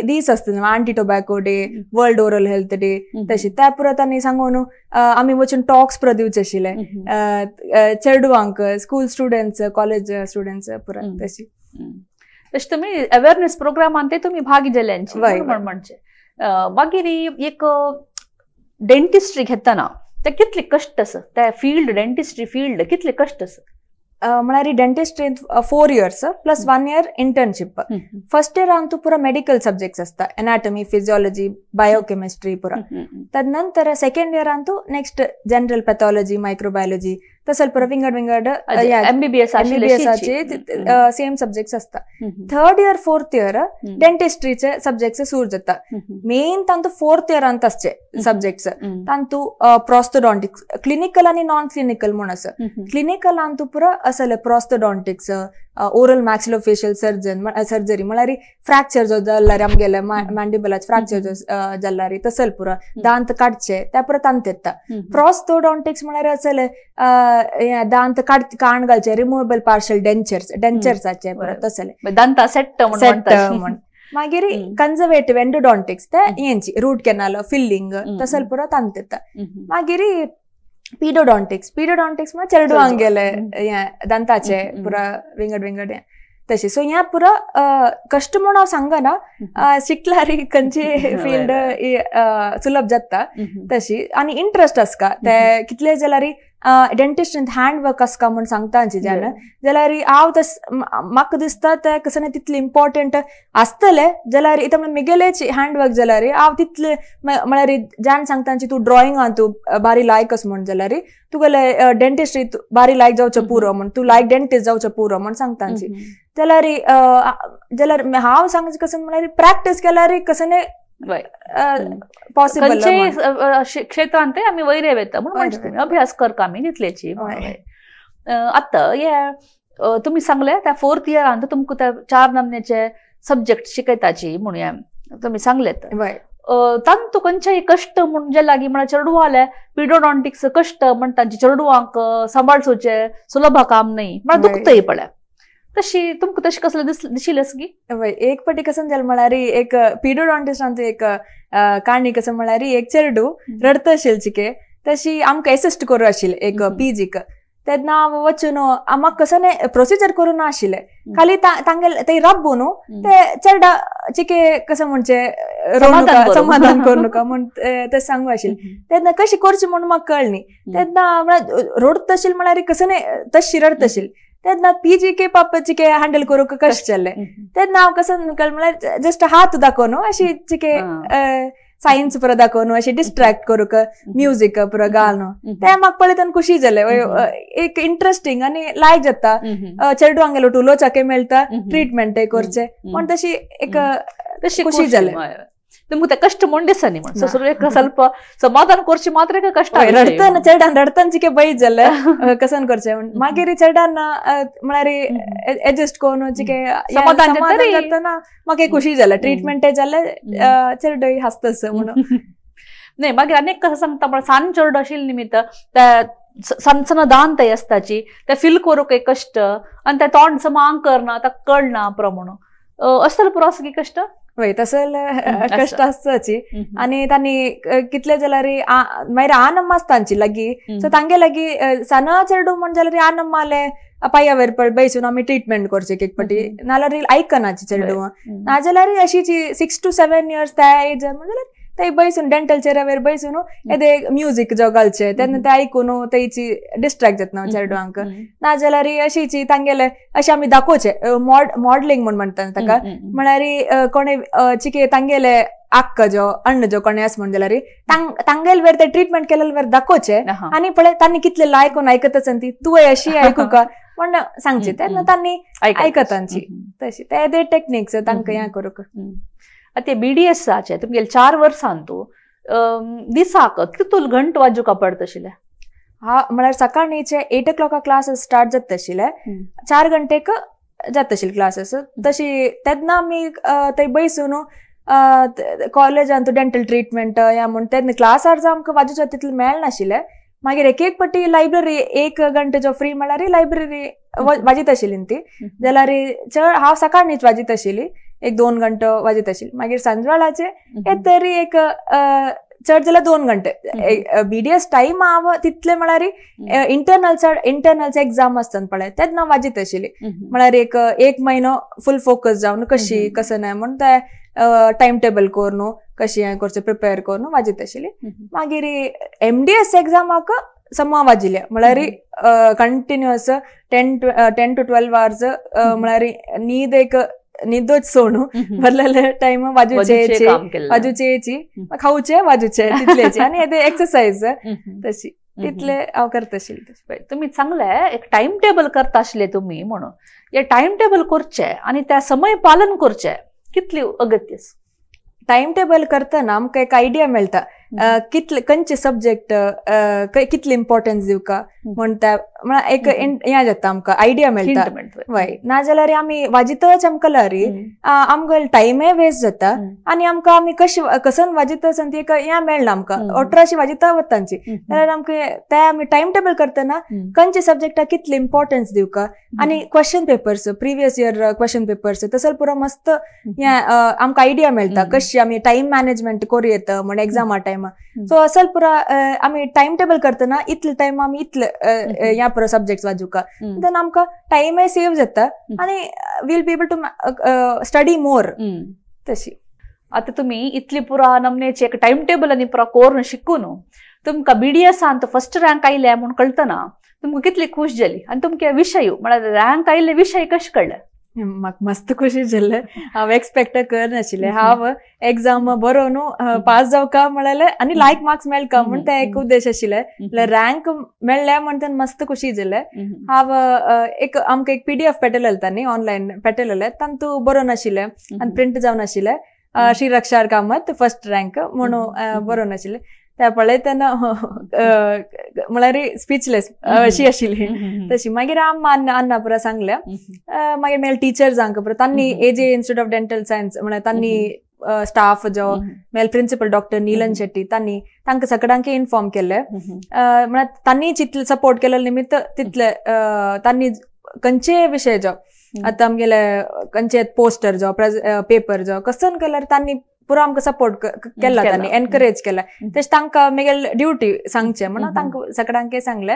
Speaker 2: दीस आसता anti tobacco day world oral health day तशी त्या पुरा तांणी सांगून आमी वचून टॉक्स पुरा दिवचे आशिल्ले चेडवांक स्कूल स्टुडंट्स कॉलेज स्टुडंट्स पुरा तशी.
Speaker 1: तशें तुमी अवेरनेस प्रोग्रामान ते तुमी भागी जाल्यांची म्हणचे. मागीर एक डेंटिस्ट्री घेतना ते कितले कश्ट आसा त्या फील्ड डेंटिस्ट्री फील्ड कितले कश्ट आसा?
Speaker 2: म्हळ्यार डेंटिस्ट्रींत 4 years plus 1 year internship. First year अंतू पुरा मेडिकल सब्जेक्ट्स आसता एनाटॉमी फिजियोलॉजी बायोकेमिस्ट्री पुरा. तदनंतर सेकंड इयर अंतू नेक्स्ट जनरल पॅथॉलॉजी मायक्रोबायोलॉजी तसल पुरा विंगड विंगड
Speaker 1: एमबीबीएस
Speaker 2: सेम सब्जेक्ट्स आसता. थर्ड इयर फोर्थ इयर डेंटिस्ट्रीचे सब्जेक्ट्स सुरू जाता. मेन तांतू फोर्थ इयरांत आसचे सब्जेक्ट्स तांतू प्रोस्थोडॉन्टिक्स क्लिनिकल आनी नॉन क्लिनिकल म्हूण आसा. क्लिनिकल अंतू पुरा असले prosthodontics oral maxillofacial surgeon surgery म्हळ्यार फ्रॅक्चर जो जाल्यार आमगेले मॅन्डिबलाचे फ्रॅक्चर जो जाल्यार तसल पुरा दांत काडचे त्या पुरा तांत येता. प्रोस्थोडॉन्टिक्स म्हळ्यार असले दांत काण घालचे रिमुवेबल पार्शल डेंचर्स डेंचर्साचे पुरा तसले
Speaker 1: दांता सेट
Speaker 2: सेट म्हण. मागीर कन्जर्वेटिव्ह एंडोडॉन्टिक्स ते हेंची रूट कॅनाल फिल्लिंग तसल पुरा तांत येता. मागीर पीडोडॉन्टिक्स पीडोडॉन्टिक्स म्हळ्यार चेडवांक गेले दांताचे पुरा विंगड विंगड हें तशें. सो ह्या पुरा कश्ट म्हूण हांव सांगना शिकल्यार खंयची फील्ड सुलभ जाता तशी आनी इंट्रस्ट आसता ते कितले जाल्यार डेंटिस्ट्रींत हँड वर्क आसता म्हूण सांगता जाण जाल्यार हांव तस म्हाका दिसता ते कसं नाही तितलें इम्पॉर्टंट आसतलें जाल्यार इतलें म्हळ्यार मिगेलेच हँड वर्क जाल्यार हांव तितलें म्हळ्यार जाण सांगता तूं ड्रॉइंगान तूं बारी लायक आसा म्हूण जाल्यार तुगेले डेंटिस्ट्री बारी लायक जावचें पुरो म्हूण तूं लायक डेंटिस्ट जावचें पुरो म्हूण सांगता जाल्यार जाल्यार हांव सांगचें कसं म्हळ्यार प्रॅक्टीस केल्यार कसं न्ही पॉसिबल
Speaker 1: क्षेत्रांत आमी वयर येता म्हणून म्हणचे अभ्यास करता आमी तितल्याची. आतां हे तुमी सांगले त्या फोर्थ इयरान तुमकां त्या 4 नमन्याचे सब्जेक्ट शिकयताची म्हणूया तुमी सांगलेत. तांतू खंयचेय कश्ट म्हूण जे लागीं म्हळ्यार चेडवाले पिडोडॉन्टिक्स कश्ट म्हण तांचे चेडवांक सांबाळचोचे सुलभ काम न्ही म्हळ्यार दुखतय पळय, तशी तुमकां तशें कसलें दिशिल्लें गी?
Speaker 2: एक पटी कसं जालें म्हळ्यार एक पिडोडॉन्टिस्टांत एक काणी कसं म्हळ्यार एक चेडू रडत आशिल्लें चिके, तशी आमकां एसिस्ट करूं आशिल्लें एक पीजीक. तेन्ना हांव वचून म्हाका कसं प्रोसिजर करूं ना आशिल्लें, खाली तांगेले ते राबू न्हू ते चेडा चिके कसं म्हणचे समाधान करूं नका म्हण ते सांगू आशिल्लें. तेन्ना कशी करची म्हूण म्हाका कळ्ळी. तेन्ना म्हळ्यार रडत आशिल्लें म्हळ्यार कसं न्ही तशी रडत आशिल्लें. तेन्ना पीजी के पाप चिके हँडल करूंक कशें जालें. तेन्ना हांव कसं कळ्ळें म्हळ्यार जस्ट हात दाखोवन अशी चिके सायन्स पुरो दाखोवन अशी डिस्ट्रॅक्ट करूंक म्युजीक पुरो घालून ते म्हाका पळयतना खुशी जालें. एक इंट्रस्टींग आनी लायक जाता, चेडवांगेलो उलोवचाकय मेळटा, ट्रिटमेंटय करचें म्हण तशी एक तशी खुशी जालें.
Speaker 1: तुमकां ते कश्ट म्हूण दिसनी म्हण सुरवेक ಸ್ವಲ್ಪ समाधान करचें मात्र कश्ट.
Speaker 2: रडटना चेडान रडटना चिके भंय जालें कसन करचें म्हण. मागीर चेडान म्हळ्यार एडजस्ट करून चिके समाधान जातना म्हाका खुशी जालें, ट्रिटमेंटय जालें, चेडूय हांसतस म्हणून.
Speaker 1: न्ही मागीर आनीक कसं सांगता म्हळ्यार सान चेडो आशिल्ले निमित्त त्या सान सान दांत आसताची ते फील करूंक एक कश्ट आनी ते तोंड समांग करना ताका कळना प्रमाण आसतलें पुरो आसा की कश्ट?
Speaker 2: वय तसले कश्ट आसताची. आनी तांणी कितले जाल्यार मागीर आनम्मा आसता तांची लागीं, सो तांगे लागीं साना चेडू म्हण जाल्यार आनम्माले पांया वयर पळ बैसून आमी ट्रिटमेंट करचे एक पटी, नाल्यार आयकनाची चेडू. नाजाल्यार अशीची 6 to 7 years त्या एज म्हण जाल्यार ते बैसून डेंटल चेरावेर बैसून येदे म्युजीक जो घालचे तेन्ना ते आयकून तेची डिस्ट्रॅक्ट जातना चेडवांक. नाजाल्यार अशीची तांगेले अशें आमी दाखोवचे मॉडलिंग म्हूण म्हणटा ताका, म्हळ्यार कोणे चिके तांगेले आक्क जो अण्ण जो कोणे आसा म्हण जाल्यार तांगेले वेर ते ट्रिटमेंट केलेले वेर दाखोवचे आनी पळय तांणी कितले लायकून आयकत आसा ती तुवें अशी आयकूका म्हण सांगचे, तेन्ना तांणी आयकतांची तशी ते टेक्निक्स तांकां हें करूंक.
Speaker 1: आतां BDS तुमगेले 4 वर्सां तूं दिसाक कितूल घंट वाजूका पडत आशिल्लें?
Speaker 2: हा म्हळ्यार सकाळीचे 8 o'clock classes start जाता आशिल्ले, 4 घंटेक जाता आशिल्ले क्लासीस. तशी तेन्ना आमी थंय बैसून कॉलेजान डेंटल ट्रिटमेंट ह्या म्हूण तेन्ना क्लासार जावं आमकां वाजूच्या तितलें मेळनाशिल्लें. मागीर एक एक पटी लायब्ररी 1 घंटे जो फ्री म्हळ्यार लायब्ररी वाजीत आशिल्ली ती, जाल्यार चड हांव सकाळीच वाजीत आशिल्ली, 1-2 घंटो वाजीत आशिल्ली. मागीर सांजवेळाचे तरी एक चड जाल्यार 2 घंटे BDS time हांव तितले म्हळ्यार इंटरनल्स एग्जाम आसता पळय तेन्ना वाजीत आशिल्ली. म्हळ्यार एक म्हयनो फूल फोकस जावन कशी कसं ना म्हण ते टायम टेबल करून कशी हें करचें प्रिपेर करून वाजीत आशिल्ली. मागीर MDS एग्जामाक समा वाजिल्ले, म्हळ्यार कंटिन्युअस 10 to 12 hours म्हळ्यार न्हीद एक न्हीदच सोडू बरलेले टायम वाजूचे वाजूचे खावचे वाजूचे तितलेचे आनी येदे एक्सरसाइज तशी तितले हांव करता आशिल्लें.
Speaker 1: तुमी सांगलें एक टायम टेबल करता आशिल्ले तुमी म्हणून, हे टायम टेबल करचें आनी त्या समय पालन करचें कितली अगत्य?
Speaker 2: टायम टेबल करतना आमकां एक आयडिया मेळटा कितले खंयचे सब्जेक्ट कितले इम्पॉर्टन्स दिवका म्हणटा, म्हळ्यार एक हें जाता आमकां आयडिया मेळटा. वय नाजाल्यार आमी वाजितच आमकां लारी आमकां टायमय वेस्ट जाता आनी आमकां आमी कशी कसन वाजितच ती एक हें मेळना आमकां अठराशे वाजिता वता तांची. जाल्यार आमकां ते आमी टायम टेबल करतना खंयचे सब्जेक्टाक कितले इम्पॉर्टन्स दिवका आनी question papers previous year question papers तसो पुरो मस्त हें आमकां आयडिया मेळटा कशी आमी टायम मॅनेजमेंट करूं येता म्हण एग्जामा टायमा. सो असल पुरा आमी टायम टेबल करतना इतले टायम आमी इतले ह्या पुरो सब्जेक्ट वाजुका then आमकां टायमय सेव जाता आनी we'll be able to study more. तशी
Speaker 1: आतां तुमी इतली पुरा नमनेचे एक टायम टेबल आनी पुरा करून शिकून तुमकां BDS first rank आयल्या म्हूण कळटना तुमकां कितली खूश जाली आनी तुमचे विशय म्हळ्यार रँक आयिल्ले विशय कशें कळ्ळे?
Speaker 2: म्हाका मस्त खुशी जाल्लें, हांव एक्सपेक्ट करनाशिल्लें. हांव एग्जाम बरोवन पास जावका म्हळ्यार आनी लायक मार्क्स मेळका म्हण ते एक उद्देश आशिल्ले. रँक मेळ्ळ्या म्हण तेन्ना मस्त खुशी जालें. हांव एक आमकां एक PDF पेटयलें न्ही, ऑनलायन पेटयलें, तातूंत बरोवन आशिल्लें आनी प्रिंट जावन आशिल्लें श्री रक्षार कामत फर्स्ट रँक म्हणून बरोवन आशिल्लें. त्या पळयतना म्हळ्यार स्पीचलेस अशी आशिल्ली तशी. मागीर आम्मा अण्णा पुरा सांगले, मागीर मेल टिचर्सांक पुरा तांणी AJ institute of dental science म्हळ्यार तांणी स्टाफ जो मेल प्रिन्सिपल डॉक्टर नीलन शेट्टी तांणी तांकां सगळ्यांक इन्फॉर्म केले. म्हळ्यार तांणी जितले सपोर्ट केले निमित्त तितले तांणी खंयचे विशय जो आतां आमगेले खंयचे पोस्टर जो पेपर जो कसन केल्यार तांणी पुरो आमकां सपोर्ट केला, तांणी एनकरेज केला. तशें तांकां मेगेले ड्युटी सांगचे म्हणून तांकां सगळ्यांक सांगले.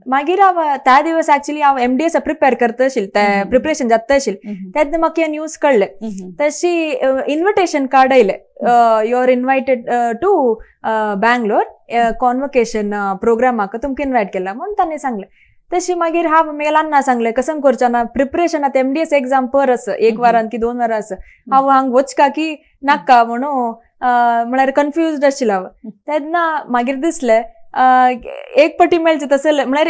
Speaker 2: मागीर हांव त्या दिवस एक्चुअली हांव MDS prepare करता आशिल्लें, ते प्रिपरेशन जाता आशिल्लें तेन्ना म्हाका हे न्यूज कळ्ळें. तशी इन्विटेशन कार्ड आयलें, you are invited to Bangalore convocation प्रोग्रामाक तुमकां इन्वायट केला म्हणून तांणी सांगलें. तशी मागीर हांव मेगेल्या अण्णा सांगलें कसं करचें ना प्रिपरेशन आतां MDS exam पर आसा 1 वरान की 2 वरां आसा, हांव हांग वचका की नाका म्हणून म्हळ्यार कन्फ्युज्ड आशिल्लें हांव. तेन्ना मागीर दिसलें एक पटी मेळचें तसलें म्हळ्यार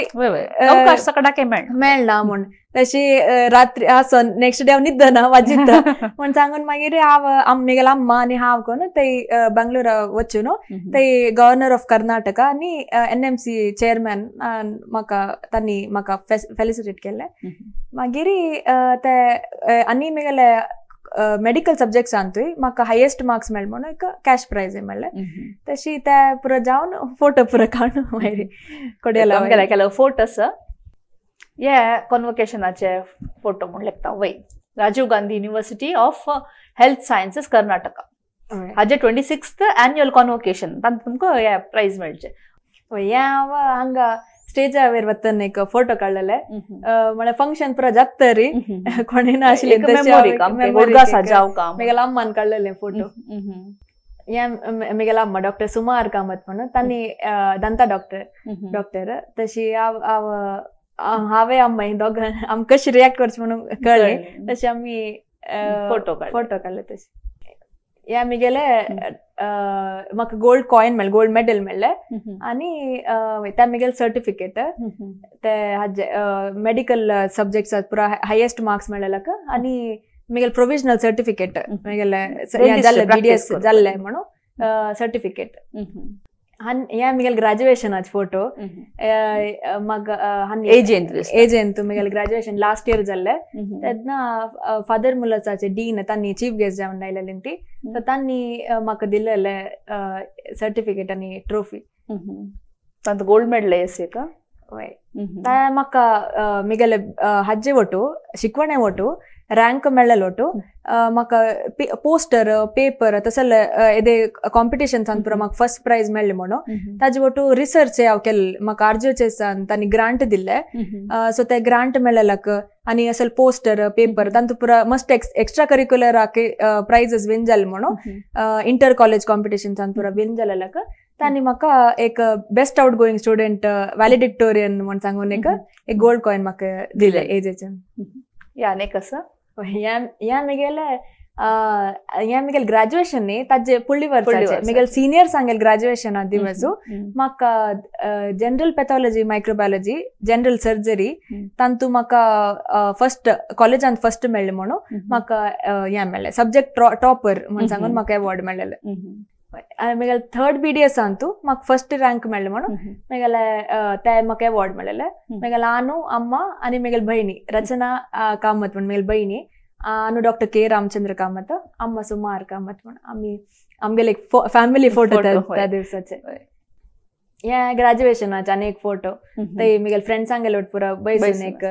Speaker 2: मेळना म्हूण. तशी रात्री आसोन नेक्स्ट डे हांव न्हिदना वाजिता म्हूण सांगून मागीर हांव मेगेल्या अम्मा आनी हांव करून थंय बेंगलोर वचून थंय गव्हर्नर ऑफ कर्नाटका आनी NMC chairman म्हाका तांणी म्हाका फेलिसिटेट केलें. मागीर ते आनी मेगेले मेडिकल सब्जेक्ट्सांतूय म्हाका हायेस्ट मार्क्स मेळ्ळे म्हणून एक कॅश प्रायज मेळ्ळें. तशी ते पुरो जावन फोटो पुरो काडून मागीर कोडयेला
Speaker 1: केलो फोटो आसा. हे कॉन्वोकेशनाचे फोटो म्हूण लेखता वय, Rajiv Gandhi university of health sciences Karnataka हाजे 26th annual convocation तांतूत तुमकां हे प्रायज मेळचें.
Speaker 2: हें हांव हांगा स्टेजावेर वतना एक फोटो काडलेले, म्हळ्यार फंक्शन पुरो जाता तरी कोणूय ना आशिल्लें, मेगेल्या अम्मान काडलेले फोटो. हे मेगेल्या अम्मा डॉक्टर सुमार कामत म्हणून तांणी दंता डॉक्टर डॉक्टर तशी हांव हांवें अम्मा दोगां आमकां कशी रिएक्ट करचें म्हणून कळ्ळें तशें आमी फोटो काडले. तशें हे मेगेले म्हाका गोल्ड कॉयन मेळ्ळें, गोल्ड मेडल मेळ्ळें आनी त्या मेगेले सर्टिफिकेट ते हाजे मेडिकल सब्जेक्ट्सात पुरा हायेस्ट मार्क्स मेळ्ळेल्याक आनी मेगेले प्रोविजनल सर्टिफिकेट मेगेले जाल्ले BDS जाल्ले म्हणून सर्टिफिकेट. हे मेगेले ग्रॅज्युएशनाचे फोटो म्हाका एजेंत मेगेले ग्रॅज्युएशन लास्ट इयर जाल्ले तेन्ना फादर मुलसाचे डीन तांणी चीफ गेस्ट जावन आयलेली ती, सो तांणी म्हाका दिलेले सर्टिफिकेट आनी ट्रॉफी.
Speaker 1: तांतूत गोल्ड मेडल आसा का?
Speaker 2: वय, ते म्हाका मेगेले हाजे वटू शिकवणे वटू रँक मेळ्ळेलो वटू म्हाका पोस्टर पेपर तसले येदे कॉम्पिटिशन्सान पुरो म्हाका फर्स्ट प्रायज मेळ्ळें म्हणून ताजे वटू रिसर्च हांव केल्ले, म्हाका RGHSान तांणी ग्रांट दिल्ले, सो ते ग्रांट मेळ्ळेल्याक आनी असले पोस्टर पेपर तांतू पुरा मस्ट एक्स्ट्रा करिक्युलराक प्रायजस विन जाले म्हणून इंटर कॉलेज कॉम्पिटिशन्सान पुरा विन जालेल्याक तांणी म्हाका एक best out going student valedictorian म्हूण सांगून एक गोल्ड कॉयन म्हाका दिले एजेच्यान.
Speaker 1: आनी कसं
Speaker 2: ह्या मेगेले ह्या मेगेले ग्रॅज्युएशन न्ही ताजे पुडली वर्साचे मेगेले सिनियर्स सांगेले ग्रॅज्युएशना दिवस म्हाका general pathology microbiology general surgery तांतू म्हाका फर्स्ट कॉलेजांत फर्स्ट मेळ्ळें म्हणून म्हाका हें मेळ्ळें सब्जेक्ट टॉपर म्हूण सांगून म्हाका अवॉर्ड मेळ्ळेलें. मेगेले थर्ड BDS अंतू म्हाका फर्स्ट रँक मेळ्ळें म्हणून मेगेले ते म्हाका अवॉर्ड मेळ्ळेलें. मेगेले आनू अम्मा आनी मेगेले भयणी रचना कामत म्हूण मेगेले भयणी, आनू डॉक्टर के रामचंद्र कामत, अम्मा सुमार कामत म्हूण आमी आमगेले एक फॅमिली फोटो त्या दिवसाचे. हे ग्रॅज्युएशनाचे आनी एक फोटो ते मेगेले फ्रेंड्सांगेले पुरा बैसून एक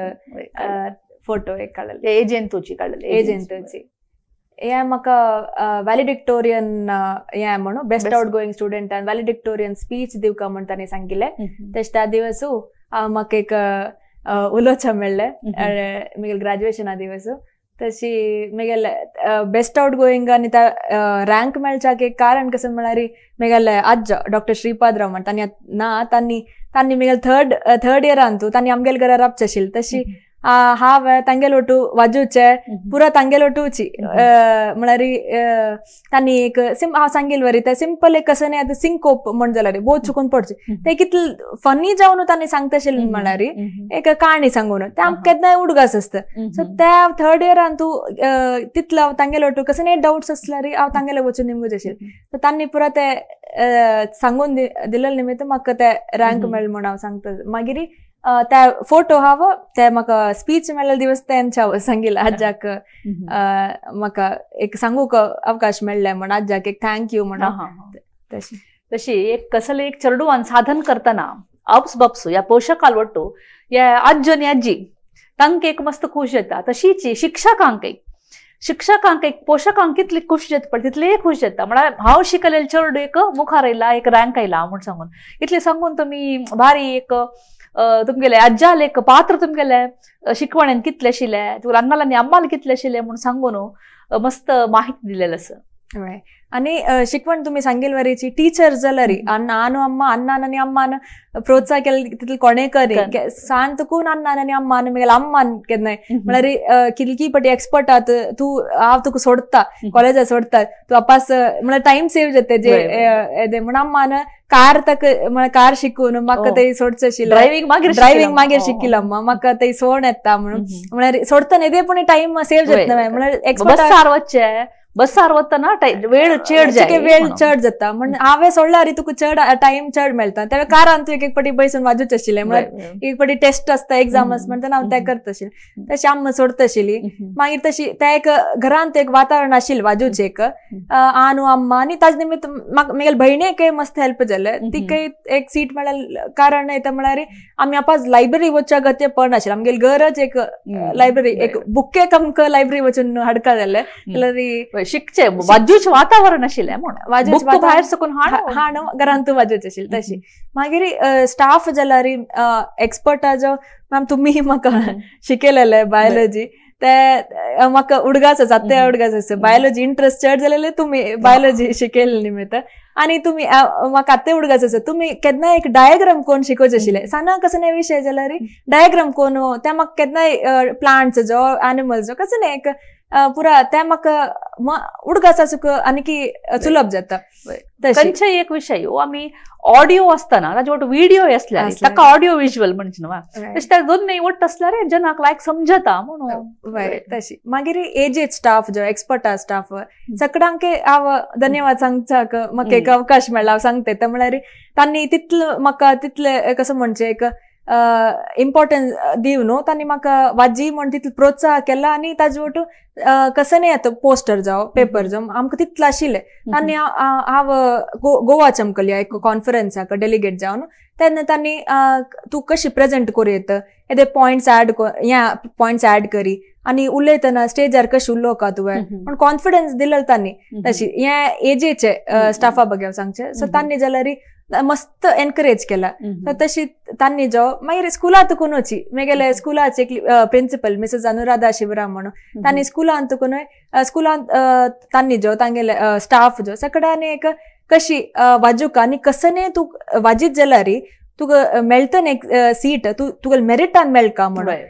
Speaker 2: फोटो एक काडलेले,
Speaker 1: एजंतूची काडलेले
Speaker 2: एजंतूची. हे म्हाका व्हॅलिडिक्टोरियन हे म्हणून best out going student valedictorian speech दिवका म्हूण तांणी सांगिल्लें. तशें त्या दिवस म्हाका एक उलोवचें मेळ्ळें म्हगेले ग्रॅज्युएशना दिवस. तशी म्हगेले बेस्ट आउट गोईंग आनी त्या रँक मेळच्याक एक कारण कसं म्हळ्यार म्हगेले आज्जो डॉक्टर श्रीपाद राव म्हण तांणी ना तांणी तांणी म्हगेले थर्ड इयरान तूं तांणी आमगेले घरा राबचें आशिल्लें. तशी हांव तांगेले ओटू वाजोवचें पुरा तांगेले ओटूची म्हळ्यार तांणी एक हांव सांगील वरी ते सिंपल एक कसं न्ही आतां सिंकोप म्हण जाल्यार बोथ चुकून पडचें ते कितले फनी जावन तांणी सांगता आशिल्लें म्हळ्यार एक काणी सांगून ते आमकां केन्नाय उडगास आसता. सो त्या थर्ड इयरान तूं तितलो हांव तांगेले ओटू कसं न्ही डावट्स आसल्यार हांव तांगेले वचून निमगूच आशिल्लें. सो तांणी पुरा ते सांगून दिलेले निमित्त म्हाका ते रँक मेळ्ळो म्हूण हांव सांगता. मागीर त्या फोटो हांव ते म्हाका स्पीच मेळ्ळे दिवस तेंचे हांव सांगिल्लें आज्याक म्हाका एक सांगूंक अवकाश मेळ्ळें म्हण आज्याक एक thank you म्हण. तशी
Speaker 1: तशी एक कसले एक चेडवान साधन करतना अप्स बप्स ह्या पोशकाल वट्टू ह्या आज्जो आनी आजी तांकां एक मस्त खूश जाता. तशीच शिक्षकांक एक शिक्षकांक एक पोशकांक कितली खूश जाता पळय तितलेय खूश जाता. म्हळ्यार हांव शिकलेलें चेडूं एक मुखार आयला एक रँक आयला म्हूण सांगून इतलें सांगून तुमी भारी एक तुमगेले आज्जाले एक पात्र तुमगेले शिकवणेन कितलें आशिल्लें तुगेले अन्नाल आनी अम्माल कितलें आशिल्लें म्हूण सांगून मस्त माहिती दिलेलें आसा.
Speaker 2: आनी शिकवण तुमी सांगील वरीची टिचर जाल्यार अण्णा अम्मा अण्णान आनी अम्मान प्रोत्साह केलें तितलें कोणें करी सान तुकून अण्णान आनी अम्मान म्हगेल्या अम्मान केन्नाय म्हळ्यार कितली पटी एक्सपर्ट आत तूं हांव तुका सोडटा कॉलेजा सोडटा तूं आपास म्हळ्यार टायम सेव जाता जे येदें म्हण अम्मान कार ताका म्हळ्यार कार शिकून म्हाका ते सोडचें आशिल्लें. ड्रायव्हिंग मागीर शिकिल्लें अम्मा म्हाका ते सोड येता म्हणून म्हळ्यार सोडटना येदें पूण टायम सेव जाता म्हळ्यार
Speaker 1: एक्सपर्ट बसार वतना वेळ चड जाय
Speaker 2: वेळ चड जाता म्हण हांवें सोडल्यार तुका चड टायम चड मेळटा. त्या कारान तूं एक एक पटी बसून वाजूच आशिल्लें म्हळ्यार एक पटी टेस्ट आसता एग्जाम आसता म्हणटा हांव तें करता आशिल्लें. तशें आम्मा सोडता आशिल्ली. मागीर तशी तें एक घरांत एक वातावरण आशिल्लें वाजूचें एक आनू अम्मा आनी ताजे निमित्त म्हाका म्हगेले भयणीकय मस्त हेल्प जालें. तिकाय एक सीट मेळ्ळें कारण येता म्हळ्यार आमी आपास लायब्ररी वचच्या गत्य पडनाशिल्लें. आमगेली गरज एक लायब्ररी एक बुकेक आमकां लायब्ररी वचून हाडका जालें जाल्यार
Speaker 1: शिकचे वाजूच वातावरण आशिल्लें म्हूण भायर सकून
Speaker 2: हाण घरांत वाजूच आशिल्लें. तशी मागीर स्टाफ जाल्यार एक्सपर्ट जो मॅम तुमी म्हाका शिकयलेलें बायोलॉजी ते म्हाका उडगास आसा ते उडगास आसा बायोलॉजी इंट्रस्ट चड जालेले तुमी बायोलॉजी शिकयले निमित्त. आनी तुमी म्हाका आतां उडगास आसा तुमी केन्नाय एक डायग्राम कोण शिकोवचें आशिल्लें साना कसो न्ही विशय जाल्यार डायग्राम कोण ते म्हाका केन्नाय प्लांट्स जो एनिमल्स जो कसो न्ही एक पुरा ते म्हाका उडगास आसूंक आनीकी सुलभ जाता.
Speaker 1: खंयचेय एक विशय आमी ऑडियो आसतना ताजे वट व्हिडियो आसल्यार ताका ऑडियो विज्युअल म्हणचे न्हू तशें ते दोनूय वट्ट आसल्यार जनाक लायक समजता म्हणून.
Speaker 2: तशी मागीर एजेड स्टाफ जो एक्सपर्ट आसा स्टाफ सगळ्यांक हांव धन्यवाद सांगचाक म्हाका एक अवकाश मेळ्ळा हांव सांगता ते म्हळ्यार तांणी तितलो म्हाका तितलें कसं म्हणचें एक इम्पॉर्टन्स दिवन न्हू तांणी म्हाका वाजी म्हण तितलो प्रोत्साह केला. आनी ताजे वटू कसं न्ही आतां पोस्टर जावं पेपर जावं आमकां तितलें आशिल्लें. तांणी हांव गोवा चमकली एक कॉन्फरन्साक डेलिगेट जावन तेन्ना तांणी तूं कशी प्रेजेंट करूं येता येदे पॉयंट्स ऍड ह्या पॉयंट्स ऍड करी आनी उलयतना स्टेजार कशें उलोवका तुवें पूण कॉन्फिडन्स दिलेलो तांणी. तशी हें एजेचे स्टाफा बगे हांव सांगचें. सो तांणी जाल्यार मस्त एनकरेज केला. तशी तांणी जो मागीर स्कुलांत तुकूनची म्हगेले स्कुलाचे प्रिंसिपल मिसेस अनुराधा शिवराम म्हणून तांणी स्कुलांत तुकून स्कुलांत तांणी जो तांगेले स्टाफ जो सगळ्यांनी एक कशी वाजूका आनी कसं तूं वाजीत जाल्यार तुका मेळटा एक सीट तूं तुका मेरिटान मेळका म्हणून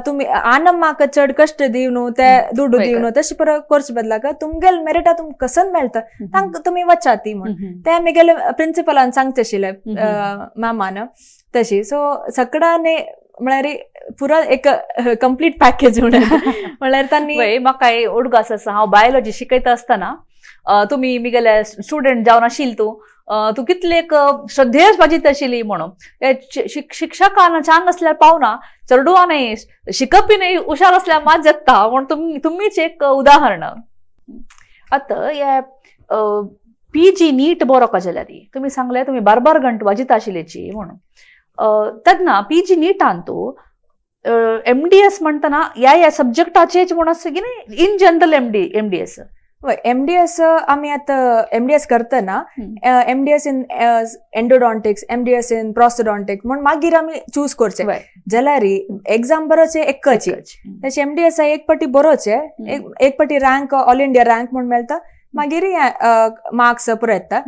Speaker 2: तुमी आनम म्हाका चड कश्ट दिवन ते दुडू दिवन तशें परत करचे बदलाक तुमगेले मेरिटा तुमकां कसन मेळटा तांकां तुमी वचात ती म्हण ते म्हगेले प्रिंसिपलान सांगचे आशिल्लें मॅमान तशी. सो सगळ्यांनी म्हळ्यार पुरा एक कंप्लीट पॅकेज म्हळ्यार तांणी
Speaker 1: म्हाका उडगास आसा हांव बायोलॉजी शिकयता आसतना तुमी म्हगेले स्टुडंट जावन आशिल्ले तूं तूं कितले एक श्रद्धेच वाजीत आशिल्ली म्हणून शिक्षकान चांग आसल्यार पावना चेडवां न्हय शिकपी न्हय हुशार आसल्यार मात जाता म्हूण तुमीच एक उदाहरण. आतां हे पीजी नीट बरो का जाल्यार तुमी सांगलें तुमी बार बार घंट वाजीत आशिल्ल्याची म्हणून तेन्ना पीजी नीटान तूं एमडीएस म्हणटना ह्या ह्या सब्जेक्टाचेच म्हूण आसता की न्ही इन जनरल एमडीएस.
Speaker 2: एमडीएस आमी आतां एमडीएस करतना MDS in endodontics MDS in prosthodontics म्हण मागीर आमी चूज करचे जाल्यार एग्जाम बरोवचे एकच तशें एमडीएस एक पटी बरोवचे एक पटी रँक ऑल इंडिया रँक म्हण मेळटा मागीर मार्क्स पुरो येता.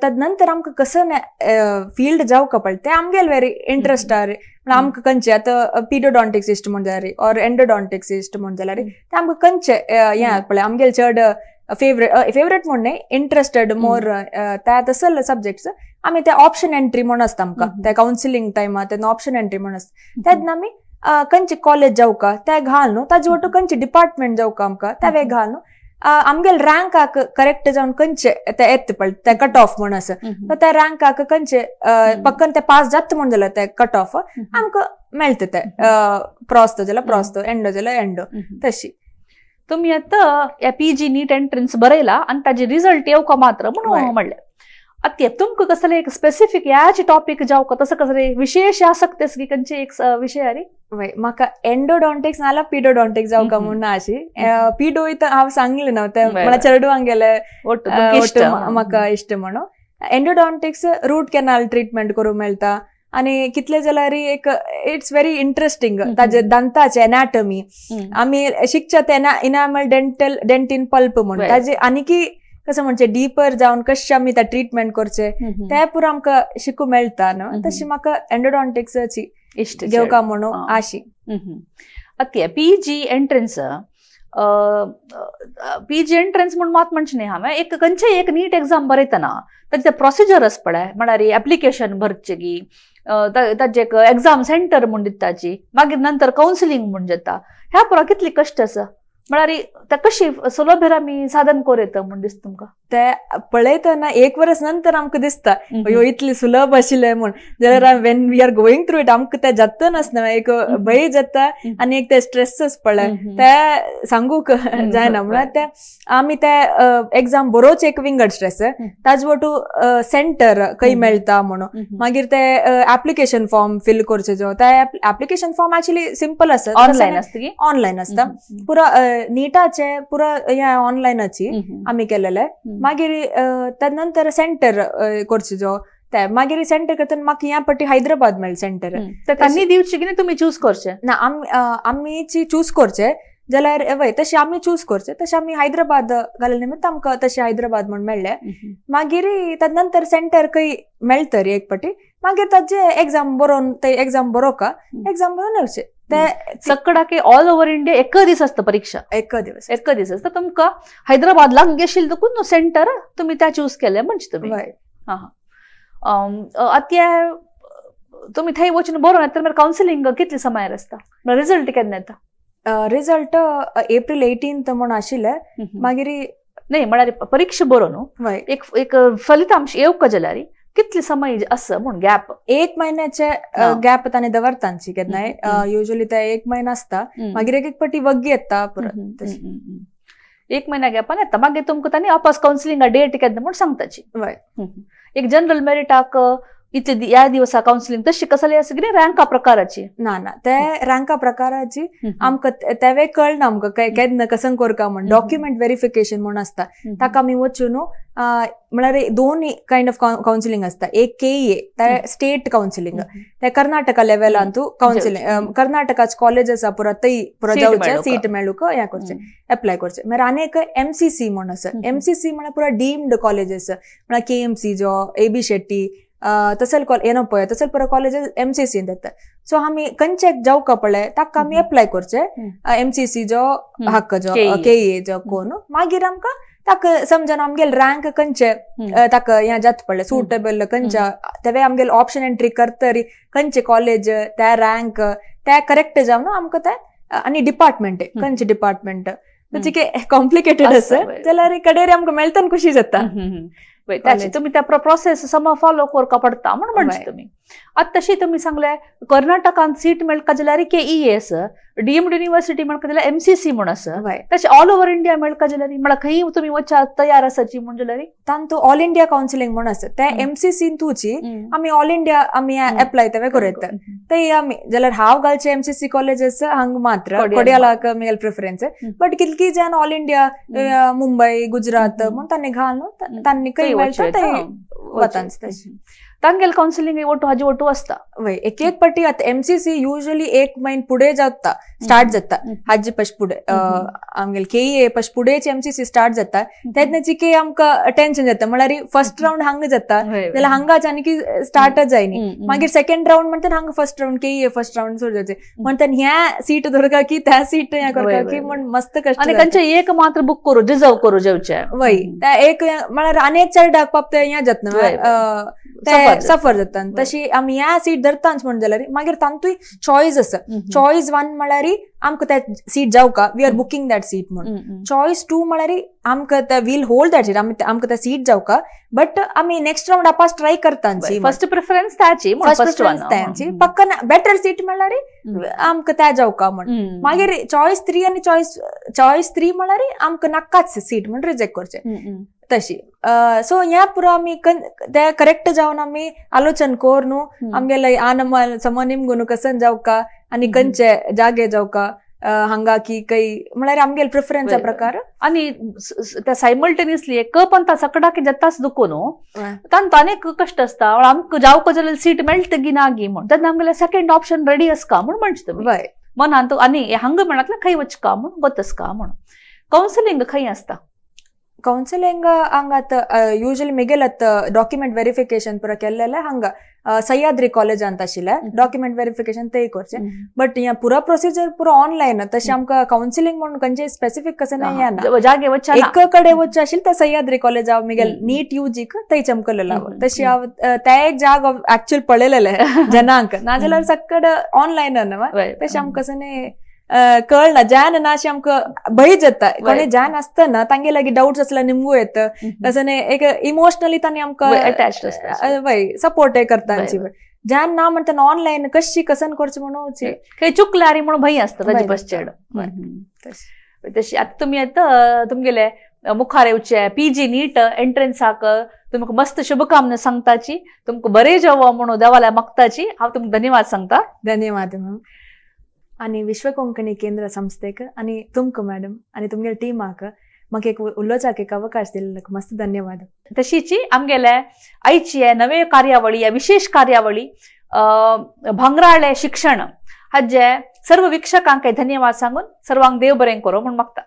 Speaker 2: तद नंतर आमकां कसं फील्ड जावका पडटा ते आमगेले वेरी इंट्रस्ट आरे, म्हळ्यार आमकां खंयचे आतां पिडोडॉन्टिक्स इश्ट म्हण जाल्यार ऑर एंडोडॉन्टिक्स इश्ट म्हण जाल्यार ते आमकां खंयचे हें पळय आमगेले चड फेवरेट फेवरेट म्हण न्हय इंट्रस्टेड मोर त्या तसले सब्जेक्ट्स आमी ते ऑप्शन एंट्री म्हण आसता आमकां ते कावन्सिलींग टायमार तेन्ना ऑप्शन एंट्री म्हण आसता तेन्ना आमी खंयचे कॉलेज जावका ते घाल न्हू, ताजे वटू खंयचे डिपार्टमेंट जावका आमकां ते घाल न्हू, आमगेले रँकाक करेक्ट जावन खंयचे ते येता पळय ते कट ऑफ म्हण आसा त्या रँकाक खंयचे पक्कन ते पास जाता म्हण जाल्यार ते कट ऑफ आमकां मेळटा ते प्रॉस्तो जाल्यार प्रॉस्तो, एंडो जाल्यार एंडो. तशी
Speaker 1: तुमी आतां ह्या पीजी नीट एंट्रन्स बरयला आनी ताजे रिजल्ट येवका मात्र म्हणून म्हणलें. आतां तुमकां कसले एक स्पेसिफीक ह्याच टॉपीक जावका तसं कसले विशेष आसक्त की खंयचे एक विशय आरे?
Speaker 2: वय म्हाका एंडोडॉन्टिक्स नाल्यार पिडोडॉन्टिक्स जावका म्हूण ना अशी पिडो इथं हांव सांगलें ना ते म्हळ्यार चेडवांक गेले म्हाका इश्ट म्हणून. एंडोडॉन्टिक्स रूट कॅनाल ट्रिटमेंट करूंक मेळटा आनी कितले जाल्यार एक it's very interesting ताजे दंताचे एनाटमी आमी शिकच्या ते इनामल डेंटल डेंटीन पल्प म्हूण ताजे आनीकी कसं म्हणजे डीपर जावन कशें आमी ते ट्रिटमेंट करचे ते पुरो आमकां शिकूंक मेळटा न्हू. तशी म्हाका एंडोडॉन्टिक्साची
Speaker 1: इश्ट
Speaker 2: घेवका म्हणून आशी.
Speaker 1: आतां पीजी एंट्रन्स पीजी एंट्रन्स म्हूण मात म्हणचें न्ही हांवें एक खंयचेय एक नीट एग्जाम बरयतना ताजें प्रोसिजर आसा पळय, म्हळ्यार एप्लिकेशन भरचें की ताजें एक एग्जाम सेंटर म्हूण दिताची, मागीर नंतर कावन्सिलींग म्हूण जाता, ह्या पुरो कितली कश्ट आसा, म्हळ्यार ते कशी सुलभेर आमी साधन करूं येता म्हूण दिसता तुमकां?
Speaker 2: ते पळयतना एक वर्स नंतर आमकां दिसता अयो इतली सुलभ आशिल्लें म्हूण, जाल्यार when we are going through it आमकां ते जाता नासना एक भंय जाता आनी एक ते स्ट्रेस पळय ते सांगूंक जायना. म्हळ्यार ते आमी ते एग्जाम बरोवचे एक विंगड स्ट्रेस, ताजे वटू सेंटर खंय मेळटा म्हणून, मागीर ते एप्लिकेशन फॉर्म फिल करचे जो ते एप्लिकेशन फॉर्म एक्चुअली सिंपल आसता,
Speaker 1: ऑनलायन आसता की
Speaker 2: ऑनलायन आसता पुरो नीटाचे पुरो हे ऑनलायनाची आमी केलेले. मागीर त्यानंतर सेंटर करचे जो ते मागीर सेंटर करतना म्हाका ह्या पट्टी हैदराबाद मेळ्ळें सेंटर.
Speaker 1: तांणी दिवचे की तुमी चूज करचे
Speaker 2: ना? आमी चूज करचे जाल्यार वय तशें आमी चूज करचे तशें आमी हैदराबाद घाले निमित्त आमकां तशें हैदराबाद म्हूण मेळ्ळें. मागीर त्यानंतर सेंटर खंय मेळटरी एक पट्टी मागीर ताजे एग्जाम बरोवन ते एग्जाम बरोवका एग्जाम बरोवन येवचे. ते
Speaker 1: सकडाके ऑल ओव्हर इंडिया एक दीस आसता परीक्षा,
Speaker 2: एक दिवस
Speaker 1: एक दीस आसता. तुमकां हैदराबाद लागीं आशिल्लें देखून सेंटर तुमी त्या चूज केलें म्हणजे तुमी. हां आतां तुमी थंय वचून बरोवन येता मागीर कावन्सिलींग कितले समयार आसता, रिजल्ट केन्ना येता?
Speaker 2: रिजल्ट एप्रिल 18 म्हूण आशिल्लें. मागीर
Speaker 1: न्ही म्हळ्यार परीक्षा बरोवन एक एक फलितांश येवका जाल्यार कितले समय आसा म्हूण गॅप?
Speaker 2: एक महिन्याचे गॅप ताणें दवरतांची केन्नाय, युजली ते एक महिना आसता, मागीर एक एक पटी वग्गी येता परत
Speaker 1: एक महिना गॅपान येता. मागीर तुमकां तांणी अपास कावन्सिलिंग डेट केन्ना म्हूण सांगताची. एक जनरल मेरिटाक इतले ह्या दिवसा कावन्सिलिंग तशी कसली आसा कितें रँका प्रकाराची?
Speaker 2: ना ना ते रँका प्रकाराची आमकां तेवे कळना आमकां केन्ना कसं करका म्हूण. डॉक्युमेंट वेरिफिकेशन म्हूण आसता ताका आमी वचून म्हळ्यार दोन कायंड ऑफ कावन्सिलिंग आसता. एक केईए ते स्टेट कावन्सिलिंग ते कर्नाटका लेवलांतू कावन्सिलिंग कर्नाटकाच कॉलेज आसा पुरो थंय पुरो जावचें सीट मेळूंक हें करचें एप्लाय करचें. मागीर आनी एक एमसीसी म्हूण आसा, एमसीसी म्हळ्यार पुरो डीम्ड कॉलेजीस म्हळ्यार केएमसी जो एबी शेट्टी तसल येनो पळय तसल पुरो कॉलेजीस एमसीसीन येता. सो आमी खंयचे जावका पळय ताका आमी एप्लाय करचे एमसीसी जो हक्क जो केईए जो कोण, मागीर आमकां ताका समजून आमगेले रँक खंयचे ताका हें जाता पळय सुटेबल खंयच्या तेवे आमगेले ऑप्शन एंट्री करतरी खंयचे कॉलेज त्या रँक ते करेक्ट जावन आमकां ते आनी डिपार्टमेंट खंयचे डिपार्टमेंट कॉम्प्लिकेटेड आसा जाल्यार कडेर आमकां मेळटा खुशी जाता.
Speaker 1: तुमी त्या प्रोसेस सम फॉलो करका पडटा म्हूण म्हणचे तुमी. आतां तशी तुमी सांगले कर्नाटकान सीट मेळका जाल्यार केईएस, डीम्ड युनिव्हर्सिटी मेळका जाल्यार एमसीसी म्हूण आसा, तशें ऑल ओव्हर इंडिया मेळका जाल्यार म्हळ्यार खंय तुमी वचा तयार आसाची म्हूण जाल्यार
Speaker 2: तांतू ऑल इंडिया कावन्सिलिंग म्हूण आसा ते एमसीसीन तुची आमी ऑल इंडिया आमी एप्लाय तेवे करूं येता. ते आमी जाल्यार हांव घालचे एमसीसी कॉलेजीस हांगा मात्र कोडियालाक मेल प्रेफरन्स, बट कितकी जाण ऑल इंडिया मुंबय गुजरात म्हूण तांणी घाल न्हू तांणी खंय मेळटा ते वतांच. तशें
Speaker 1: तांगेल कावन्सिलिंग ओटू हाजी ओटू आसता.
Speaker 2: वय एक एक पट्टी आतां एमसीसी युजली एक म्हयन फुडें जाता स्टार्ट जाता हाजे पश फुडें आमगेले केईए पश फुडेंच एमसीसी स्टार्ट जाता तेन्ना चिके आमकां टेन्शन जाता म्हळ्यार फर्स्ट रावंड हांगा जाता जाल्यार हांगाच आनी स्टार्टच जायनी मागीर सेकंड रावंड म्हणटा हांगा first round KEA first round सुरू जाता म्हणटा ह्या सीट धरका की त्या सीट हें करका की म्हण मस्त कश्ट.
Speaker 1: आनी तांचे एक मात्र बुक करू रिजर्व करू जेवचे
Speaker 2: वय त्या एक म्हळ्यार आनी एक चेरडाक बाब ते हें जाता ते सफर जाता. तशी आमी ह्या सीट धरताच म्हण जाल्यार मागीर तांतूय चॉयस आसा. चॉयस वन म्हळ्यार आमकां त्या सीट जावका we are booking that seat म्हण. चॉयस टू म्हळ्यार आमकां त्या वील होल्ड that seat आमकां त्या सीट जावका बट आमी नेक्स्ट रावंड आपास ट्राय करता.
Speaker 1: फर्स्ट प्रिफरन्स त्याची
Speaker 2: फर्स्ट प्रिफरन्स त्याची पक्का बेटर सीट म्हळ्यार आमकां त्या जावका म्हण. मागीर चॉयस थ्री आनी चॉयस थ्री म्हळ्यार आमकां नाकाच सीट म्हण रिजेक्ट करचें तशी. सो ह्या पुरो आमी ते करेक्ट जावन आमी आलोचन कर न्हू आमगेले आनम समनिम गुणू कसन जावका आनी खंयचे जागे जावका हांगा की काही म्हळ्यार आमगेले प्रिफरन्सा प्रकार.
Speaker 1: आनी त्या सायमल्टेनियसली एक पंता सकडाकी जाताच दुखो न्हू तांकां अनेक कश्ट आसता आमकां जावका जाल्यार सीट मेळटा गी ना गी म्हण तेन्ना आमगेले सेकंड ऑप्शन रेडी आसका म्हूण म्हणचे तुमी मनांत आनी हांगा मेळतलें खंय वचका म्हूण गोतसका म्हूण. कावन्सिलिंग खंय आसता?
Speaker 2: कावन्सिलिंग हांगा आतां युजली मेगेल आतां डॉक्युमेंट वेरिफिकेशन पुरो केल्लें हांगा सह्याद्री कॉलेजांत आशिल्लें डॉक्युमेंट वेरिफिकेशन तेय करचें बट ह्या पुरो प्रोसिजर पुरो ऑनलायन तशें आमकां कावन्सिलिंग म्हणून खंयचें स्पेसिफीक कशें ना येना
Speaker 1: जागे वचचें
Speaker 2: एक कडेन वचचें आशिल्लें तें सह्याद्री कॉलेज हांव मिगेल नीट युजीक थंय चमकलेलो हांव तशी हांव तें एक जाग एक्चुअल पळयलेलें जनांक नाजाल्यार सक्कड ऑनलायन तशें आमकां कशें न्ही कळना ज्यान ना अशें आमकां भंय जाता कोणी ज्यान आसतना तांगे लागीं डाउट्स आसल्यार निमगू येता तशें एक इमोशनली तांणी आमकां
Speaker 1: अटॅच आसता
Speaker 2: वय सपोर्ट करता ज्यान ना म्हणटा ऑनलायन कशी कसन करचें म्हणून
Speaker 1: खंय चुकल्यार म्हणून भंय आसता ताजे पश्चेड. तशी आतां तुमी आतां तुमगेले मुखार येवचे पीजी नीट एंट्रन्साक तुमकां मस्त शुभकामना सांगताची तुमकां बरें जावं म्हणून देवाला मागताची हांव तुमकां धन्यवाद सांगता.
Speaker 2: धन्यवाद मॅम. आनी विश्व कोंकणी केंद्र संस्थेक आनी तुमकां मॅडम आनी तुमगेले टिमाक म्हाका एक उलोवचाक एक अवकाश दिल्लो मस्त धन्यवाद.
Speaker 1: तशीची आमगेले आयची नवे कार्यावळी विशेष कार्यावळी भांगराळे शिक्षण हाजे सर्व वीक्षकांक धन्यवाद सांगून सर्वांक देव बरें करो म्हूण मागता.